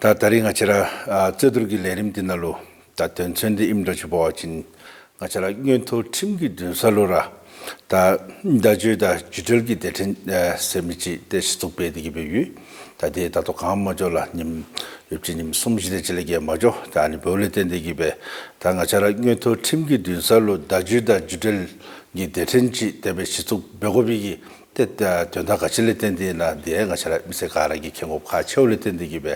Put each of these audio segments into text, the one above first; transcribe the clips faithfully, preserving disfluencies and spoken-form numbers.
ད་ད་རིས་ང་བཅས་ར་ཨ་རྩོད་བསྡུར་གྱི་ལས་རིམ་འདི་ནང་ལུ་ད་དོན་ཚན་འདི་ཨིནམ་འདྲཝ་ཅིག་འབད་བ་ཅིན་ང་བཅས་ར་མངོན་མཐོ་ཁྲིམས་ཀྱི་འདུན་ས་ལུ་ར་ད་བརྡ་བརྒྱུད་དང་བརྒྱུད་འབྲེལ་གྱི་སྡེ་ཕྲན་ཨ་ཟེར་མི་ཅིག་ཏེ་གཞི་བཙུགས་འབད་དེ་གི་སྦེ་ཡོད། ད་དེ་ད་ལྟོ་གནངམ་མ་འགྱོ་ལགས། ཉིནམ་ཡོདཔ་ཅིག་ཉིནམ་གསུམ་བཞི་དེ་ཅིག་ལས་བརྒལ་མ་འགྱོ། ད་ཨ་ནི་འབདཝ་ལས་བརྟེན་ཏེ་གི་སྦེ་ད་ང་བཅས་ར་མངོན་མཐོ་ཁྲིམས་ཀྱི་འདུན་ས་ལུ་བརྡ་བརྒྱུད་དང་བརྒྱུད་འབྲེལ་གྱི་སྡེ་ཕྲན་ཅིག་དེ་སྦེ་གཞི་བཙུགས་འབད་དགོ་པའི་གི་ཏེ་ད་དོན་དག་ག་ཅི་ལས་བརྟེན་ཏེ་ཨིན་ན་དེ་ང་བཅས་ར་མི་སེར་ག་ར་གིས་མཁྱེན་དགོཔ་ཁག་ཆེཝ་ལས་བརྟེན་ཏེ་གི་སྦེ་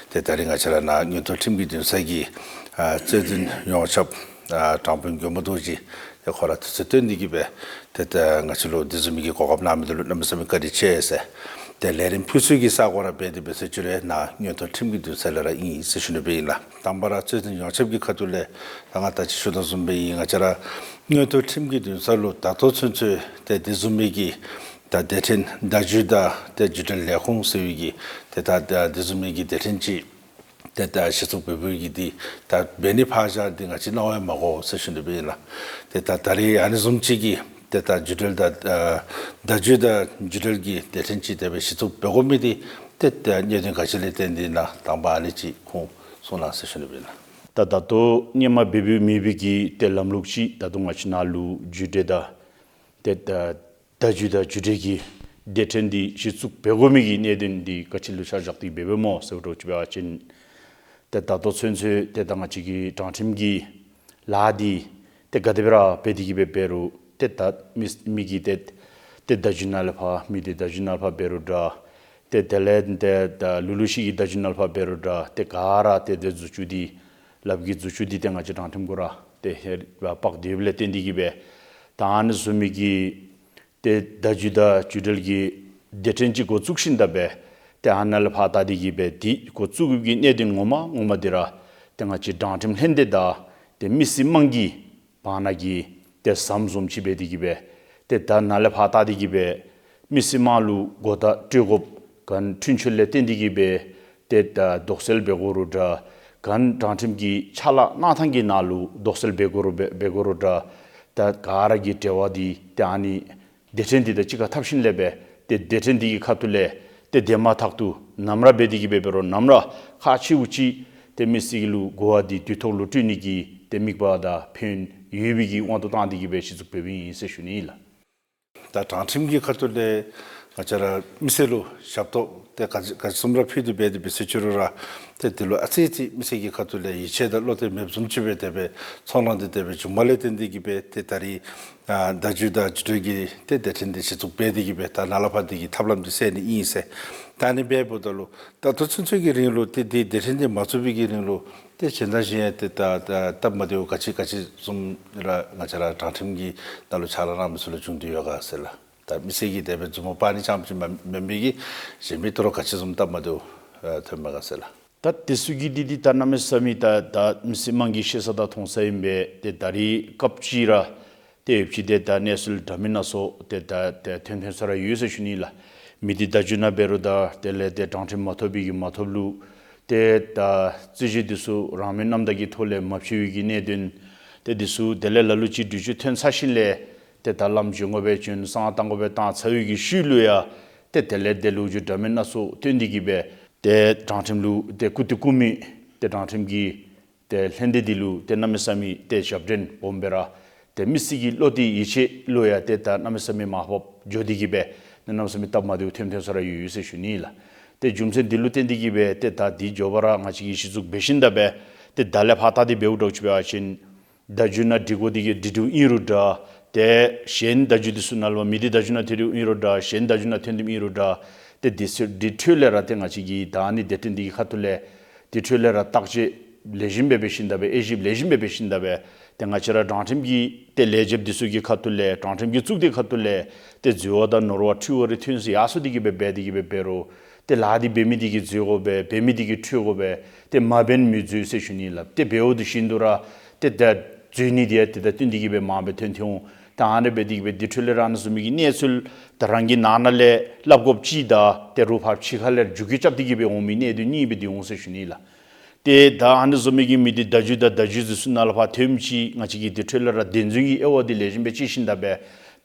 ཏེ་ད་རིས་ང་བཅས་ར་ནཱ་མངོན་མཐོ་ཁྲིམས་ཀྱི་འདུན་ས་གི་ཨ་རྩོད་འཛིན་ཡོངས་ཁྱབ་ཨ་དྲང་དཔོན་མགོན་པོ་རྡོ་རྗེ་ཏེ་ཁོ་ར་དུས་ཚོད་བཏོན་ཏེ་གི་སྦེ་ཏེ་ད་ང་བཅས་ལུ་དེ་བཟུམ་མའི་གི་གོ་སྐབས་གནང་མི་འདི་ལུ་གནམ་མེད་ས་མེད་བཀའ་དྲིན་ཆེ་ཟེར། ཏེ་ལས་རིམ་ཕུལ་སའི་གི་ས་གོ་ར་འབད་དེ་འབད་ཟེར་ཞུ་རུང་ནཱ་མངོན་མཐོ་ཁྲིམས་ཀྱི་འདུན་ས་ལས་ར་ཨིན་ཟེར་ཞུ་ནི་སྦེ་ཨིན་ལགས། དང་པ་ར་རྩོད་འཛིན་ཡོངས་ཁྱབ་ཀྱི་ཁ་ཐུག་ལས་ད་ང་ད་ཅི་ཞུ་དོ་བཟུམ་སྦེ་ཨིན། ང་བཅས་ར་མངོན་མཐོ་ཁྲིམས་ཀྱི་འདུན་ས་ལུ་ད་ལྟོ་ཚུན་ཚོད་ཏེ་དེ་བཟུམ་མའི་གི་ད་སྡེ་ཕྲན་བརྡ་བརྒྱུད་དང་ཏེ་བརྒྱུད་འབྲེལ་ལས་ཁུངས་ཟེར་བའི་གི་ཏེ་ད་ད་དེ་བཟུམ་མའི་གི་སྡེ་ཕྲན་ཅིག་ཏེ་ད་གཞི་བཙུགས་འབད་འབདཝ་གི་འདི་ད་འབད་ནི་ཕར་བཞག་འདི་ང་བཅས་རྣམ་པར་མ་གོ་ཟེར་ཞུ་ནི་སྦེ་ཨིན་ལགས། ཏེ་ད་ད་རིས་ཨ་ནི་བཟུམ་ཅིག་གི་ཏེ་ད་བརྒྱུད་འབྲེལ་དང་ཨ་བརྡ་བརྒྱུད་དང་བརྒྱུད་འབྲེལ་གྱི་སྡེ་ཕྲན་ཅིག་དེ་སྦེ་གཞི་བཙུགས་འབད་དགོ་མི་འདི་ཏེ་ད་གནད་དོན་ག་ཅི་ལས་བརྟེན་ཏེ་ཨིན་ན་དང་པ་ཨ་ནི་ཅིག་ཁུངས་གསུང་གནང་ཟེར་ཞུ་ནི་སྦེ་ཨིན་ལགས། ད་ད་ལྟོ་སྔོན་མ་འབད་འབདཝ་མེད་པའི་གི་ཏེ་ལམ་ལུགས་ཅིག་ད་ལྟོ་ང་བཅས་ནཱ་ལུ་བརྒྱུད་འབྲེལ་དང་ཏེ་ད་བརྡ་བརྒྱུད་དང་བརྒྱུད་འབྲེལ་གྱི་སྡེ་ཕྲན་འདི་གཞི་བཙུགས་འབད་དགོ་མི་གི་གནད་དོན་འདི་ག་ཅི་ལུ་ཆ་བཞག་སྟེ་འབད་འབདཝ་སྨོ་ཟེར་བ་འདྲཝ་ཅིག་འབད་བ་ཅིན་ཏེ་ད་ལྟོ་ཚུན་ཚོད་ཏེ་ད་ང་བཅས་ཀྱི་དྲང་ཁྲིམས་ཀྱི་ལཱ་འདི་ཏེ་ག་དེ་སྦེ་ར་འབད་དེ་གི་སྦེ་འབད་རུང་ཏེ་ད་མི་མི་གིས་ཏེ་ཏེ་བརྡ་བརྒྱུད་ནང་ལས་ཕར་མི་སྡེ་བརྡ་བརྒྱུད་ནང་ལས་ཕར་འབད་རུང་འདྲ། ཏེ་དེ་ལས་ཏེ་ད་ལུ་ལུ་ཅིག་གི་བརྡ་བརྒྱུད་ནང་ལས་ཕར་འབད་རུང་འདྲ། ཏེ་ག་ར་ཏེ་ཏེ་རྫུ་འཕྲུལ་འདི་ལགཔ་གི་རྫུ་འཕྲུལ་འདི་ཏེ་ང་བཅས་དྲང་ཁྲིམས་གུ་ར་ཏེ་ཧེ་མ་དཔག་སྟེ་ཡོདཔ་ལས་བརྟེན་ཏེ་གི་སྦེ་ད་ཨ་ནི་བཟུམ་མའི་གི་ཏེ་བརྡ་བརྒྱུད་དང་བརྒྱུད་འབྲེལ་གྱི་སྡེ་ཕྲན་ཅིག་འགོ་བཙུགས་ཞིནམ་ད་སྦེ་ཏེ་ཨ་ནཱ་ལས་ཕར་བལྟ་སྟེ་གི་སྦེ་འདི་འགོ་བཙུགས་ཀྱི་གནད་དོན་ངོ་མ་ངོ་མ་འདི་ར་ཏེ་ང་བཅས་དྲང་ཁྲིམས་ལྷན་སྡེ་དང་ཏེ་མི་སེར་དམངས་ཀྱི་བར་ན་གི་ཏེ་ཟམ་བཟུམ་ཅིག་འབད་དེ་གི་སྦེ་ཏེ་ད་ནཱ་ལས་ཕར་བལྟ་སྟེ་གི་སྦེ་མི་སེར་དམངས་ལུ་གོ་བརྡ་སྤྲོད་དགོཔ་ག་ནི་འཁྲུན་ཆོད་ལས་བརྟེན་ཏེ་གི་སྦེ་ཏེ་ད་དོགས་སེལ་འབད་དགོ་རུང་འདྲ། ག་ནི་དྲང་ཁྲིམས་ཀྱི་ཕྱག་ལཱ་གནང་ཐངས་ཀྱི་ནང་ལུ་དོགས་སེལ་འབད་དགོ་རུང་འབད་འབད་དགོ་རུང་འདྲ། ད་ག་ར་གི་འབྲེལ་བ་འདི་ཏེ་ཨ་ནི་སྡེ་ཕྲན་འདི་དང་གཅིག་ཁར་འཐབ་ཞིནམ་ལས་སྦེ་ཏེ་སྡེ་ཕྲན་འདི་གི་ཁ་ཐུག་ལས་ཏེ་དེ་མ་ཐག་ཏུ་ནམ་ར་འབད་དེ་གི་སྦེ་འབད་རུང་ནམ་ར་ཁག་ཆེཝ་ཅིག་ཏེ་མི་སེར་ལུ་གོ་བ་འདི་དུས་ཐོག་ལུ་སྤྲོད་ནི་གི་ཏེ་དམིགས་པ་དང་ཕན་ཡོན་ཡོད་པའི་གི་དབང་དུ་བཏང་སྟེ་གི་སྦེ་གཞི་བཙུགས་འབད་འབདཝ་ཨིན་ཟེར་ཞུ་ནི་ཨིན་ལགས། ད་དྲང་ཁྲིམས་ཀྱི་ཁ་ཐུག་ལས་ང་བཅས་ར་མི་སེར་ལུ་ཞབས་ཏོག་ཏེ་ག་ཅི་ག་ཅི་བཟུམ་ར་ཕུལ་ཏེ་འབད་དེ་འབད་ཟེར་ཞུ་རུང་ར་ཏེ་དེ་ལུ་ཨ་ཙི་ཅིག་མི་སེར་གྱི་ཁ་ཐུག་ལས་ཡིད་ཆེས་དང་བློ་གཏད་མེདཔ་བཟུམ་ཅིག་སྦེ་དེ་སྦེ་ཚོར་སྣང་འདི་དེ་སྦེ་བྱུངམ་ལས་བརྟེན་ཏེ་གི་སྦེ་ཏེ་ད་རིས་ཨ་བརྡ་བརྒྱུད་དང་བརྒྱུད་འབྲེལ་གྱི་ཏེ་སྡེ་ཕྲན་འདི་གཞི་བཙུགས་འབད་དེ་གི་སྦེ་ད་ནཱ་ལས་ཕར་འདི་གི་ཐབས་ལམ་འདི་བསལ་ནི་ཨིན་ཟེར། ད་ཨ་ནི་འབདཝ་ད་ལུ་ད་ལྟོ་ཚུན་ཚོད་ཀྱི་རིང་ལུ་ཏེ་འདི་སྡེ་ཕྲན་འདི་མ་བཙུགས་པའི་གི་རིང་ལུ་ཏེ་གཞན་དང་གཞན་ཡང་ཏེ་ད་ད་སྟབས་མ་བདེཝ་ག་ཅི་ག་ཅི་བཟུམ་ར་ང་བཅས་ར་དྲང་ཁྲིམས་ཀྱི་ནང་ལུ་ཕྱག་ལཱ་གནང་མི་ཚུ་ལུ་བྱུང་སྟེ་ཡོད་ག་ཟེར་ལགས། ད་མི་སེར་གྱིས་དེ་སྦེ་མཛུབ་མོ་དཔག་ནི་རྐྱངམ་ཅིག་མ་མེན་པའི་གི་གཞན་མི་དོ་རུང་ག་ཅི་བཟུམ་སྟབས་མ་བདེཝ་ཨ་ཐོནམ་མས་ག་ཟེར་ལགས། ད་དེ་ཚུ་གི་འདི་འདི་ད་གནམ་མེད་ས་མེད་ད་ད་མི་སེར་དམངས་ཀྱིས་ཤེས་ས་དང་མཐོང་ས་ཨིན་པས། ཏེ་ད་རིས་སྐབས་ཅིག་ར་ཏེ་ཡོདཔ་ཅིག་ཏེ་ད་གནས་ཚུལ་འདྲ་མིན་སྣ་ཚོགས་ཏེ་ད་ཏེ་ཐོན་ཐོན་ས་ར་ཡོད་ཟེར་ཞུ་ནི་ལགས། མི་སྡེ་བརྡ་བརྒྱུད་ནང་འབད་རུང་ད་དེ་ལས་ཏེ་དྲང་ཁྲིམས་མ་ཐོབ་པའི་གི་མ་ཐོབ་ལུ་ཏེ་ད་རྩོད་གཞི་འདི་ཚུ་རང་མོས་རྣམ་དག་གི་ཐོག་ལས་མ་ཕྱེ་བའི་གི་གནད་དོན་ཏེ་འདི་ཚུ་དེ་ལས་ལ་ལུ་ཅིག་འགྲུལ་བཞུད་ཐོན་ཚར་ཞིནམ་ལས་ཏེ་ད་ལམ་བྱོན་དགོ་པས་བྱོན་བསང་བཏང་དགོ་པས་བཏང་ཚར་བའི་གི་ཤུལ་ལུ་ཡང་ཏེ་དེ་ལས་ཏེ་ལོ་རྒྱུས་འདྲ་མིན་སྣ་ཚོགས་ཐོན་ཏེ་གི་སྦེ་ཏེ་དྲང་ཁྲིམས་ལུ་ཏེ་བཀུར་སྟི་བཀུར་མི་ཏེ་དྲང་ཁྲིམས་ཀྱི་ཏེ་ལྷན་སྡེ་འདི་ལུ་ཏེ་གནམ་མེད་ས་མེད་ཏེ་ཞབས་འདྲེན་སྦོམ་སྦེ་ར་ཏེ་མི་སེར་གྱི་བློ་གཏད་ཡིད་ཆེས་ལུ་ཡང་ཏེ་ད་གནམ་མེད་ས་མེད་མར་ཕབ་འགྱོ་སྟེ་གི་སྦེ་ཏེ་གནམ་མེད་ས་མེད་སྟབས་མ་བདེཝ་ཐོན་ཐོན་ས་ར་ཡོད་ཡོད་ཟེར་ཞུ་ནི་ལགས། ཏེ་རྒྱུ་མཚན་འདི་ལུ་བརྟེན་ཏེ་གི་སྦེ་ཏེ་ད་འདི་མགྱོགས་པ་ར་ང་བཅས་ཀྱིས་གཞི་བཙུགས་འབད་ཞིནམ་ད་སྦེ་ཏེ་ད་ལས་ཕར་ད་འདི་འབདཝ་འདྲཝ་ཅིག་འབད་བ་ཅིན་བརྡ་བརྒྱུད་ནང་འབྲི་དགོ་འདི་གིས་འབྲི་འབྲིཝ་ཨིན་རུང་འདྲ། ཏེ་གཞན་བརྡ་བརྒྱུད་འདི་ཚུ་ནང་ལུ་མི་སྡེ་བརྡ་བརྒྱུད་ནང་ཐོན་རུང་ཨིན་རུང་འདྲ། གཞན་བརྡ་བརྒྱུད་ནང་ཐོན་ཏེ་ཨིན་རུང་འདྲ། ཏེ་འདི་ཚུ་འདི་འཕྲོ་ལས་ར་ཏེ་ང་བཅས་ཀྱིས་ད་ཨ་ནི་སྡེ་ཕྲན་འདི་གི་ཁ་ཐུག་ལས་འདི་འཕྲོ་ལས་ར་བརྟག་དཔྱད་ལེགས་ཤོམ་སྦེ་འབད་ཞིནམ་ད་སྦེ་དབྱེ་ཞིབ་ལེགས་ཤོམ་སྦེ་འབད་ཞིནམ་ད་སྦེ་ཏེ་ང་བཅས་ར་དྲང་ཁྲིམས་ཀྱི་ཏེ་ལས་བྱེདཔ་འདི་ཚུ་གི་ཁ་ཐུག་ལས་དྲང་ཁྲིམས་ཀྱི་གཙུག་སྡེ་ཁ་ཐུག་ལས་ཏེ་འཛོལ་བ་དང་ནོར་བ་འཁྲུལ་བ་རེ་ཐོན་སོ་ཡར་སོ་འདི་གིས་སྦེ་འབད་འདི་གིས་སྦེ་འབད་རུང་ཏེ་ལཱ་འདི་འབད་མི་འདི་གིས་འཛོལ་དགོ་པས། འབད་མི་འདི་གིས་འཁྲུལ་དགོ་པས། ཏེ་མ་འབད་མི་འཛོལ་ཟེར་ཞུ་ནི་ལགས། ཏེ་འབདཝ་འདི་བཞིན་དུ་ར་ཏེ་ད་འཛོལ་ནི་འདི་ཡང་ཏེ་ད་བསྟུན་འདི་གིས་སྦེ་མང་སྦེ་ཐོན་ཐོན་འོང་། ད་ཨ་ནི་སྦེ་འདི་གིས་སྦེ་འདི་འཕྲོ་ལས་ར་ཨ་ནི་བཟུམ་མའི་གི་གནས་ཚུལ་ད་རང་གི་ནང་ན་ལས་སླབ་དགོཔ་ཅིག་དང་ཏེ་རོགས་ཕར་ཕྱི་ཁ་ལས་རྒྱུག་ཁྱི་རྐྱབ་འདི་གིས་སྦེ་འོང་མི་གནད་དོན་གཉིས་སྦེ་འདི་འོང་ཟེར་ཞུ་ནི་ལགས། ཏེ་ད་ཨ་ནི་བཟུམ་མའི་གི་མི་སྡེ་བརྡ་བརྒྱུད་དང་བརྡ་བརྒྱུད་འདི་ཚུ་ནང་ལས་ཕར་ཐོནམ་ཅིག་ང་བཅས་ཀྱིས་འདི་འཕྲོ་ལས་ར་བདེན་རྫུན་གྱི་དབྱེ་བ་འདི་ལེགས་ཤོམ་སྦེ་དཔྱད་ཞིནམ་ད་སྦེ་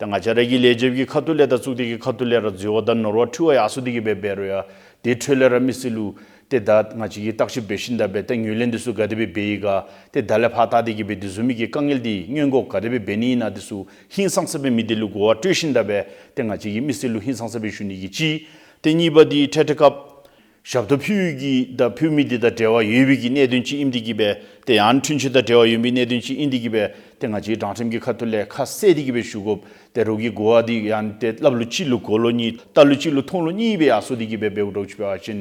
ད་ང་བཅས་ར་གི་ལས་བྱེདཔ་གི་ཁ་ཐུག་ལས་དང་གཙུག་སྡེ་གི་ཁ་ཐུག་ལས་ར་འཛོལ་བ་དང་ནོར་བ་འཁྲུལ་བ་ཡར་སོ་འདི་གིས་སྦེ་འབད་རུང་ཡང་འདི་འཕྲོ་ལས་ར་མི་སེར་ལུ་ ཏེ་ད་ང་བཅས་ཀྱིས་བརྟག་ཞིབ་འབད་ཞིནམ་ད་སྦེ་ཏེ་ངོས་ལེན་འདི་ཚུ་ག་དེ་སྦེ་འབད་ཡི་ག། ཏེ་ད་ལས་ཕར་ད་འདི་གིས་སྦེ་འདི་བཟུམ་མའི་གི་དཀའ་ངལ་འདི་སྔོན་འགོག་ག་དེ་སྦེ་འབད་ནི་ཨིན་ན་འདི་ཚུ་ཧིང་སངས་ས་སྦེ་མི་འདི་ལུ་གོ་བ་སྤྲོད་ཞིནམ་ད་སྦེ་ཏེ་ང་བཅས་ཀྱིས་མི་སེར་ལུ་ཧིང་སངས་ས་སྦེ་ཞུ་ནི་གི་གཅིག། ཏེ་གཉིས་པ་འདི་འཕྲལ་འཕྲལ་སྐབས་ཞབས་ཏོག་ཕུལ་གྱི་དང་ཕུལ་མི་འདི་དང་འབྲེལ་བ་ཡོད་པའི་གི་གནད་དོན་ཅིག་ཨིནམ་འདི་གིས་སྦེ་ཏེ་ཡང་འཁྲུན་ཆོད་དང་འབྲེལ་བ་ཡོད་པའི་གནད་དོན་ཅིག་ཨིནམ་འདི་གིས་སྦེ་ཏེ་ང་བཅས་དྲང་ཁྲིམས་ཀྱི་ཁ་ཐུག་ལས་ཁ་གསལ་ཏེ་གིས་སྦེ་ཞུ་དགོཔ། ཏེ་རོགས་ཀྱི་གོ་བ་འདི་ཡང་ཏེ་སླབ་ལུ་གཅིག་ལུ་གོ་ལོག་གཉིས་བལྟ་ལུ་གཅིག་ལུ་མཐོང་ལོག་གཉིས་སྦེ་ཡར་སོང་སྟེ་གིས་སྦེ་འབདཝ་འདྲཝ་ཅིག་འབད་བ་ཅིན་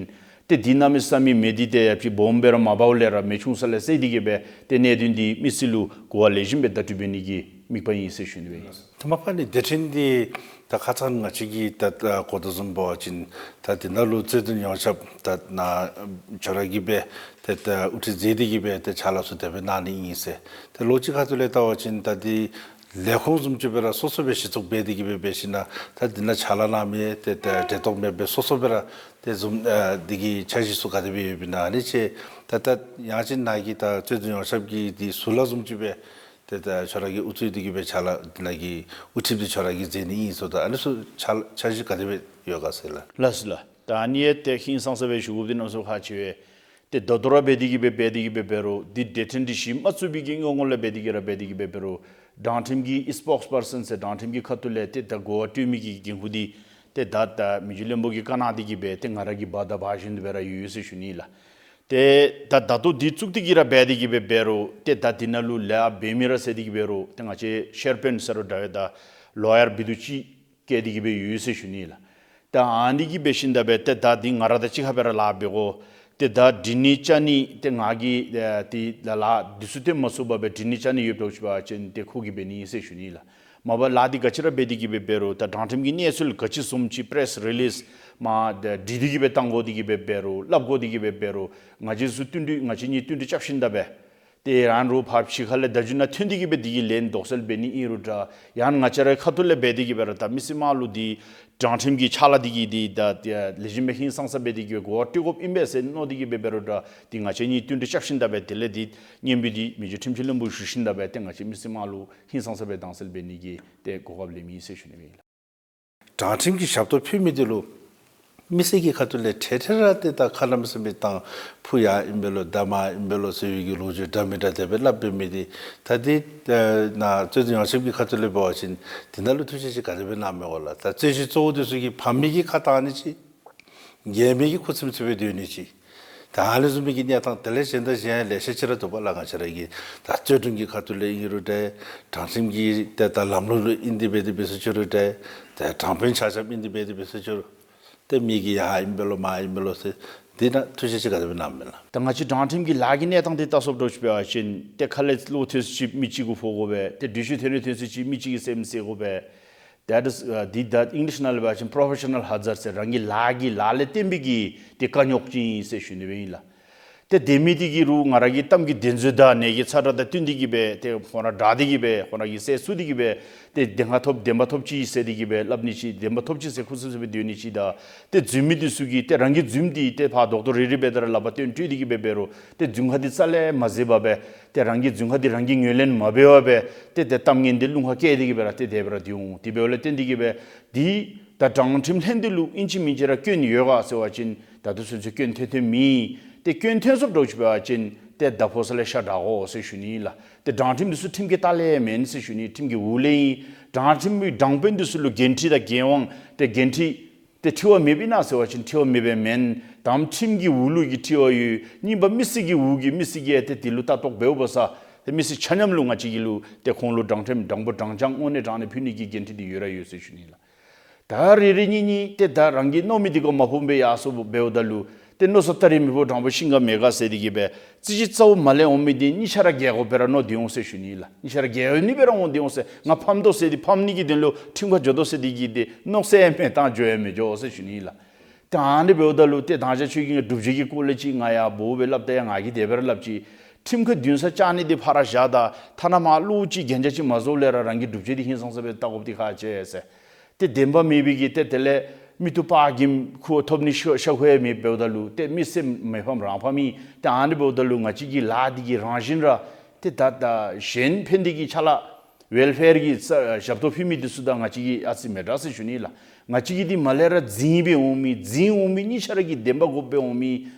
ཏེ་འདི་གནམ་མེད་ས་མེད་མེ་འདི་ཏེ་ཡར་ཅིག་སྦོམ་སྦེ་ར་མ་འབརཝ་ལས་ར་མེ་ཆུང་ས་ལས་གསལ་ཏེ་གིས་སྦེ་ཏེ་གནད་དོན་འདི་མི་སེར་ལུ་གོ་བ་ལེགས་ཤོམ་སྦེ་བརྡ་སྤྲོད་འབད་ནི་གི་དམིགས་པ་ཨིན་ཟེར་ཞུ་ནི་སྦེ་ཨིན། དེ་མ་པ་ནི་སྡེ་ཕྲན་འདི་ད་ཁ་ཙ་ང་བཅས་ཀྱིས་ད་ད་གོ་དོ་བཟུམ་འབད་བ་ཅིན་ད་འདི་ནང་ལུ་རྩོད་དྲུང་ཡོངས་ཁྱབ་ད་ནཱ་ཁྱོད་ར་གིས་སྦེ་ཏེ་ད་དབུ་ཁྲིད་མཛད་དེ་གིས་སྦེ་ཏེ་ཕྱག་ལཱ་ཚུ་དེ་སྦེ་གནང་ནི་ཨིན་ཟེར། ཏེ་ལོ་གཅིག་ཁ་ཐུག་ལས་བལྟ་བ་ཅིན་ད་འདི་ལས་ཁུངས་བཟུམ་ཅིག་སྦེ་ར་སོ་སོ་སྦེ་གཞི་བཙུགས་འབད་དེ་གིས་སྦེ་འབད་ཞིན་ན་ད་འདི་ནང་ཕྱག་ལཱ་གནང་མི་ཏེ་ད་འབྲེལ་གཏོགས་མེད་པར་སོ་སོ་སྦེ་ར་ཏེ་བཟུམ་ཨ་འདི་གི་འཆར་གཞི་ཚུ་ག་དེ་སྦེ་ཡོདཔ་ཨིན་ན། ཨ་ནི་ཅིག་ད་ད་ཡང་ཅིན་ནཱ་གི་ད་རྩོད་དྲུང་ཡོངས་ཁྱབ་ཀྱི་འདི་ཟུར་ལྷག་བཟུམ་ཅིག་སྦེ་ཏེ་ད་ཁྱོད་ར་གིས་དབུ་གཙོས་ཏེ་གིས་སྦེ་ཕྱག་ལཱ་འདི་ནང་གི་དབུ་ཁྲིདཔ་འདི་ཁྱོད་ར་གིས་མཛད་ནི་ཨིན་ཟེརཝ་ད་ཨ་ནི་ཚུ་འཆར་འཆར་གཞི་ག་དེ་སྦེ་ཡོད་ག་ཟེར་ལགས། ལགས་སོ་ལགས། ད་ཨ་ནི་ཡང་ཏེ་ཧིང་སངས་ས་སྦེ་ཞུ་དགོཔ་འདི་གནམ་མེད་ས་མེད་ཁག་ཆེ་བས། ཏེ་ད་ལྟོ་ར་འབད་དེ་གིས་སྦེ་འབད་དེ་གིས་སྦེ་འབད་རུང་འདི་སྡེ་ཕྲན་འདི་གཞི་མ་བཙུགས་པའི་གི་སྔོན་འགོ་ལས་འབད་དེ་གིས་ར་འབད་དེ་གིས་སྦེ་འབད་རུང་དྲང་ཁྲིམས་ཀྱི་ཨི་སི་པོགས་པར་སཱན་ཟེར་དྲང་ཁྲིམས་ཀྱི་ཁ་ཐུག་ལས་ཏེ་ད་གོ་བ་སྤྲོད་མི་གི་འགན་ཁུར་འདི་ཏེ་ད་ད་མི་རྗེ་བློན་པོ་གིས་བཀའ་གནང་སྟེ་གིས་སྦེ་ཏེ་ང་ར་གི་བར་ད་བར་བཞིན་དུ་སྦེ་ར་ཡོད་ཡོད་ཟེར་ཞུ་ནི་ལགས། ཏེ་ད་ད་ལྟོ་འདི་བཙུགས་ཏེ་གིས་ར་འབད་དེ་གིས་སྦེ་འབད་རུང་ཏེ་ད་འདི་ནང་ལུ་ལཱ་འབད་མི་ར་ཟེར་ཏེ་གིས་འབད་རུང་ཏེ་ང་བཅས་ཤེར་པེན་ཟེར་རུང་འདྲ་བས་ད་ལོ་ཡར་བི་དུ་ཅིག་བཀལ་ཏེ་གིས་སྦེ་ཡོད་ཟེར་ཞུ་ནི་ལགས། ད་ཨ་ནི་གིས་འབད་ཞིནམ་ད་སྦེ་ཏེ་ད་འདི་ང་ར་དང་གཅིག་ཁར་སྦེ་ར་ལཱ་འབད་དགོ། ཏེ་ད་འགྲིག་ནི་ཅ་ནི་ཏེ་ང་གིས་ཨ་ཏེ་ལཱ་ལཱ་འདི་ཚུ་སྟོན་མ་ཚུགས་པར་སྦེ་འགྲིག་ནི་ཅ་ནི་ཡོདཔ་འདྲཝ་ཅིག་འབད་བ་ཅིན་ཏེ་ཁོ་གིས་འབད་ནི་ཨིན་ཟེར་ཞུ་ནི་ལགས། མ་པ་ལཱ་འདི་ག་ཅི་ར་འབད་དེ་གིས་སྦེ་འབད་རུང་ད་དྲང་ཁྲིམས་ཀྱི་གནས་ཚུལ་ག་ཅི་བཟུམ་ཅིག་པེ་རེསི་རི་ལིསི་མར་ད་བྲི་སྟེ་གིས་སྦེ་བཏང་དགོ་སྟེ་གིས་སྦེ་འབད་རུང་སླབ་དགོ་སྟེ་གིས་སྦེ་འབད་རུང་ང་བཅས་ཚུ་བསྟུན་གྲོས་ང་བཅས་གཉིས་བསྟུན་གྲོས་རྐྱབ་ཞིནམ་ད་སྦེ་ཏེ་ཡང་རུང་ཕར་ཕྱི་ཁ་ལས་བརྡ་བརྒྱུད་ནང་ཐོན་ཏེ་གིས་སྦེ་འདི་གི་ལན་དོགས་སེལ་འབད་ནི་ཨིན་རུང་འདྲ། ཡང་ང་བཅས་རའི་ཁ་ཐུག་ལས་འབད་དེ་གིས་སྦེ་ར་ད་མི་སེར་དམངས་ལུ་འདི་དྲང་ཁྲིམས་ཀྱི་ཕྱག་ལཱ་འདི་གིས་འདི་ད་ཏེ་ལེགས་ཤོམ་སྦེ་ཧིང་སངས་ས་སྦེ་འདི་གིས་གོ་བ་སྤྲོད་དགོཔ་ཨིན་པས་ཟེར་མནོ་སྟེ་གིས་སྦེ་འབད་རུང་འདྲ། འདི་ང་བཅས་གཉིས་བསྟུན་གྲོས་རྐྱབ་ཞིནམ་ད་སྦེ་དེ་ལས་འདི་སྙན་འབུལ་འདི་མི་རྗེ་ཁྲིམས་སྤྱི་བློན་པོ་ཞུ་ཞིནམ་ད་སྦེ་ཏེ་ང་བཅས་མི་སེར་དམངས་ལུ་ཧིང་སངས་ས་སྦེ་དྭངས་གསལ་འབད་ནི་གི་ཏེ་གོ་སྐབས་ལེན་མི་ཨིན་ཟེར་ཞུ་ནི་ཨིན་ལགས། དྲང་ཁྲིམས་ཀྱི་ཞབས་ཏོག་ཕུལ་མི་འདི་ལུ་མི་སེར་གྱི་ཁ་ཐུག་ལས་འཕྲལ་འཕྲལ་ར་ཏེ་ད་ཁ་ནང་མི་སེམས་མི་བཏང་ཕུ་ཡར་ཨིན་པས་ལོ་མདའ་མར་ཨིན་པས་ལོ་ཟེར་བའི་གི་ལོ་རྒྱུས་འདྲ་མི་འདྲ་དེ་སྦེ་སླབ་འབད་མི་འདི་ད་འདི་ནཱ་རྩོད་དྲུང་ཡོངས་ཁྱབ་ཀྱི་ཁ་ཐུག་ལས་འབད་བ་ཅིན་འདི་ནང་ལུ་ཐུགས་བཞེད་ཅིག་ག་དེ་སྦེ་གནང་མི་དགོ་ལགས། ད་རྩོད་གཞི་གཙོ་བོ་འདི་ཚུ་གི་ཕམ་མི་གིས་ཁ་བཏང་ནི་ཅིག། རྒྱལ་མི་གིས་ཁུ་སིམ་སིམ་སྦེ་སྡོད་ནི་ཅིག། ད་ཨ་ནི་བཟུམ་མའི་གི་གནས་སྟངས་དེ་ལས་གཞན་དང་གཞན་ལེ་ཤ་ཅིག་ར་འདུག་པ་ལགས། ང་བཅས་ར་གི་ད་རྩོད་དྲུང་གི་ཁ་ཐུག་ལས་ཨིན་རུང་འདྲ། དྲང་ཁྲིམས་ཀྱི་ཏེ་ད་ལམ་ལུགས་ལུ་ཨིན་ཏེ་འབད་དེ་འབད་སོང་ཅི་རུང་འདྲ། ཏེ་དྲང་དཔོན་ཆ་ཁྱབ་ཨིན་ཏེ་འབད་དེ་འབད་སོང་ཅི་རུང་ཏེ་མི་གིས་ཡར་ཨིན་པས་ལོ་མར་ཨིན་པས་ལོ་ཟེར་འདི་ནང་ཐུགས་བཞེད་ཅིག་ག་དེ་སྦེ་གནངམ་མས་ལགས། ད་ང་བཅས་དྲང་ཁྲིམས་ཀྱི་ལཱ་གི་གནས་སྟངས་འདི་བལྟ་སོངམ་འདྲཝ་ཅིག་འབད་བ་ཅིན་ཏེ་ཁ་ལས་བློ་ཐོན་ཚད་ཅིག་མི་གཅིག་གུ་ཕོག་དགོ་པས། ཏེ་འགྲུལ་བཞུད་ཐོན་རེ་ཐོན་ཚད་ཅིག་མི་གཅིག་གི་སེམས་ཟེར་དགོ་པས། That is, uh, འདི་ད་ཨིང་ལིཤ་ནང་ལས་འབད་བ་ཅིན་པྲོ་ཕེ་ཤ་ནཱལ་ཧ་ཛརཌ་ཟེར་རང་གི་ལཱ་གི་ལཱ་ལས་བརྟེན་པའི་གི་ཏེ་དཀའ་རྙོག་ཅིག་ཨིན་ཟེར་ཞུ་ནི་སྦེ་ཨིན་ལགས། ཏེ་དེ་མི་འདི་གིས་རུང་ང་ར་གི་གཏམ་གྱི་བདེན་རྫུན་དང་གནད་ཀྱི་ཚ་དྲག་དང་བསྟུན་ཏེ་གིས་སྦེ་ཏེ་ཁོང་ར་དྲག་སྟེ་གིས་སྦེ་ཁོང་ར་གི་སྲས་ཚུ་འདི་གིས་སྦེ་ཏེ་བདེན་ཁ་ཐོབ་བདེན་པ་ཐོབ་ཅི་ཟེར་ཏེ་གིས་སྦེ་སླབ་ནི་ཅིག། བདེན་པ་ཐོབ་ཅི་ཟེར་ཁུ་སིམ་སིམ་སྦེ་སྡོད་ནི་ཅིག། ད་ཏེ་རྫུན་མི་འདི་ཚུ་གིས་ཏེ་རང་གི་རྫུན་འདི་ཏེ་ཕར་རྡོག་རྡོག་རིལ་རི་སྦེ་ད་ར་ལག་པར་བཏོན་སྤྲོད་དེ་གིས་སྦེ་འབད་རུང་ཏེ་རྫུན་ཁ་འདི་རྩ་ལས་མ་གཟིགས་པར་སྦེ་ཏེ་རང་གི་རྫུན་ཁ་འདི་རང་གིས་ངོས་ལེན་མ་འབད་བར་སྦེ་ཏེ་ཏེ་གཏམ་ངན་འདི་རླུང་ཁར་བཀལ་ཏེ་གིས་སྦེ་ར་ཏེ་དེ་སྦེ་ར་སྡོད་འོང་། དེ་འབདཝ་ལས་བརྟེན་ཏེ་གིས་སྦེ་འདི་ད་དྲང་ཁྲིམས་ལྷན་སྡེ་ལུ་ཨིན་ཅི་མིན་ཅི་ར་སྐྱོན་ཡོད་ག་ཟེར་བ་ཅིན་ད་ལྟོ་ཚུན་ཚོད་སྐྱོན་ཐོན་ཐོནམ་མེད། ཏེ་སྐྱོན་ཐོན་སོངམ་འདྲཝ་ཅིག་འབད་བ་ཅིན་ཏེ་ད་ཕོ་ས་ལས་ཤ་དྲག་དགོ་ཟེར་ཞུ་ནི་ལགས། ཏེ་དྲང་ཁྲིམས་འདི་ཚུ་ཁྲིམས་ཀྱི་ལྟག་ལས་མེན་ཟེར་ཞུ་ནི། ཁྲིམས་ཀྱི་འོག་ལས་ཨིན། དྲང་ཁྲིམས་དྲང་དཔོན་འདི་ཚུ་ལུ་འགན་འཁྲི་དང་འགན་དབང་ཏེ་འགན་འཁྲི་ཏེ་འཁྲི་བ་མེདཔ་ཨིན་ན་ཟེར་བ་ཅིན་འཁྲི་བ་མེདཔ་མེན། དམ་ཁྲིམས་ཀྱི་འོག་ལུ་གི་འཁྲི་བ་ཡོད། གཉིས་པ་མི་སེར་གྱི་འོག་གི་མི་སེར་གྱིས་ཏེ་དེ་ལུ་ལྟ་རྟོག་འབདཝ་ས་ཏེ་མི་སེར་ཆ་མཉམ་ལུ་ང་བཅས་ཀྱི་ལུ་ཏེ་ཁོང་ལུ་དྲང་ཁྲིམས་དྲང་པོ་དྲང་རྐྱང་དངོས་གནས་དྲང་གནས་ཕུལ་ནི་གི་འགན་འཁྲི་འདི་ཡོད་ར་ཡོད་ཟེར་ཞུ་ནི་ལགས། ད་རེ་རེ་གཉིས་གཉིས་ཏེ་ད་རང་གི་མནོ་མི་འདི་ག་མ་ཕོགཔ་སྦེ་ཡར་སོངམ་འབདཝ་ད་ལུ་ཏེ་མནོ་ས་སྟ་རེ་མི་ཕོག་དྲང་པོ་ཤིང་ག་མེ་ག་ཟེར་ཏེ་གིས་སྦེ་རྩོད་གཞི་རྩ་བོ་མ་ལེན་འོང་མི་འདི་གཉིས་ཆ་ར་རྒྱལ་དགོ་པས་ར་མནོ་སྡོད་འོང་ཟེར་ཞུ་ནི་ལགས། གཉིས་ཆ་ར་རྒྱལ་ནི་སྦེ་ར་འོང་སྡོད་འོང་ཟེར། ང་ཕམ་དོ་ཟེར་ཏེ་ཕམ་ནི་གི་དོན་ལུ་ཁྲིམས་ཁར་འགྱོ་དོ་ཟེར་ཏེ་གིས་ཏེ་མནོ་ས་ཡང་མེད། ད་འགྱོ་ཡང་མི་འགྱོ་ཟེར་ཞུ་ནི་ལགས། ཏེ་ཨ་ནི་འབདཝ་ད་ལུ་ཏེ་ད་ཅི་ཁྱོད་ཀྱིས་སྒྲུབ་བྱེད་ཀྱི་སྐོར་ལས་ཅིག་ང་ཡར་འབོ་སྦེ་སླབ་ད་ཡང་ང་གིས་དེ་སྦེ་ར་སླབ་ཅི། ཁྲིམས་ཁ་འདུན་ས་བཅར་ནི་འདི་ཕར་ར་བཞག་ད་ཐ་ན་མར་ལོག་ཅིག་གན་རྒྱ་ཅིག་མ་བཟོ་ལས་ར་རང་གི་སྒྲུབ་བྱེད་འདི་ཧིང་སངས་ས་སྦེ་བལྟ་དགོཔ་འདི་ཁག་ཆེ་ཟེར། ཏེ་བདེན་པ་མེད་པའི་གི་ཏེ་དེ་ལས་མིག་ཏོ་པགས་ཀྱིམ་ཁུ་བ་ཐོབ་ནི་ཤ་ཤ་ཁུ་ཡང་མེདཔ་འབདཝ་ད་ལུ་ཏེ་མི་སེར་མི་ཕམ་རང་ཕམ་ཨིན། ཏེ་ཨ་ནི་འབདཝ་ད་ལུ་ང་བཅས་ཀྱི་ལཱ་འདི་གི་རང་བཞིན་ར་ཏེ་ད་ད་གཞན་ཕན་བདེ་གི་ཕྱག་ལཱ་ཝེལ་ཕེར་གྱི་ས་ཞབས་ཏོག་ཕུལ་མི་འདི་ཚུ་དང་ང་བཅས་ཀྱི་ཨ་ཙི་མི་འདྲ་ཟེར་ཞུ་ནི་ལགས། ང་བཅས་ཀྱི་འདི་མར་ལས་ར་འཛིང་སྦེ་འོང་མི་འཛིང་འོང་མི་གཉིས་ཆ་ར་གི་བདེན་པ་དགོཔ་སྦེ་འོང་མི་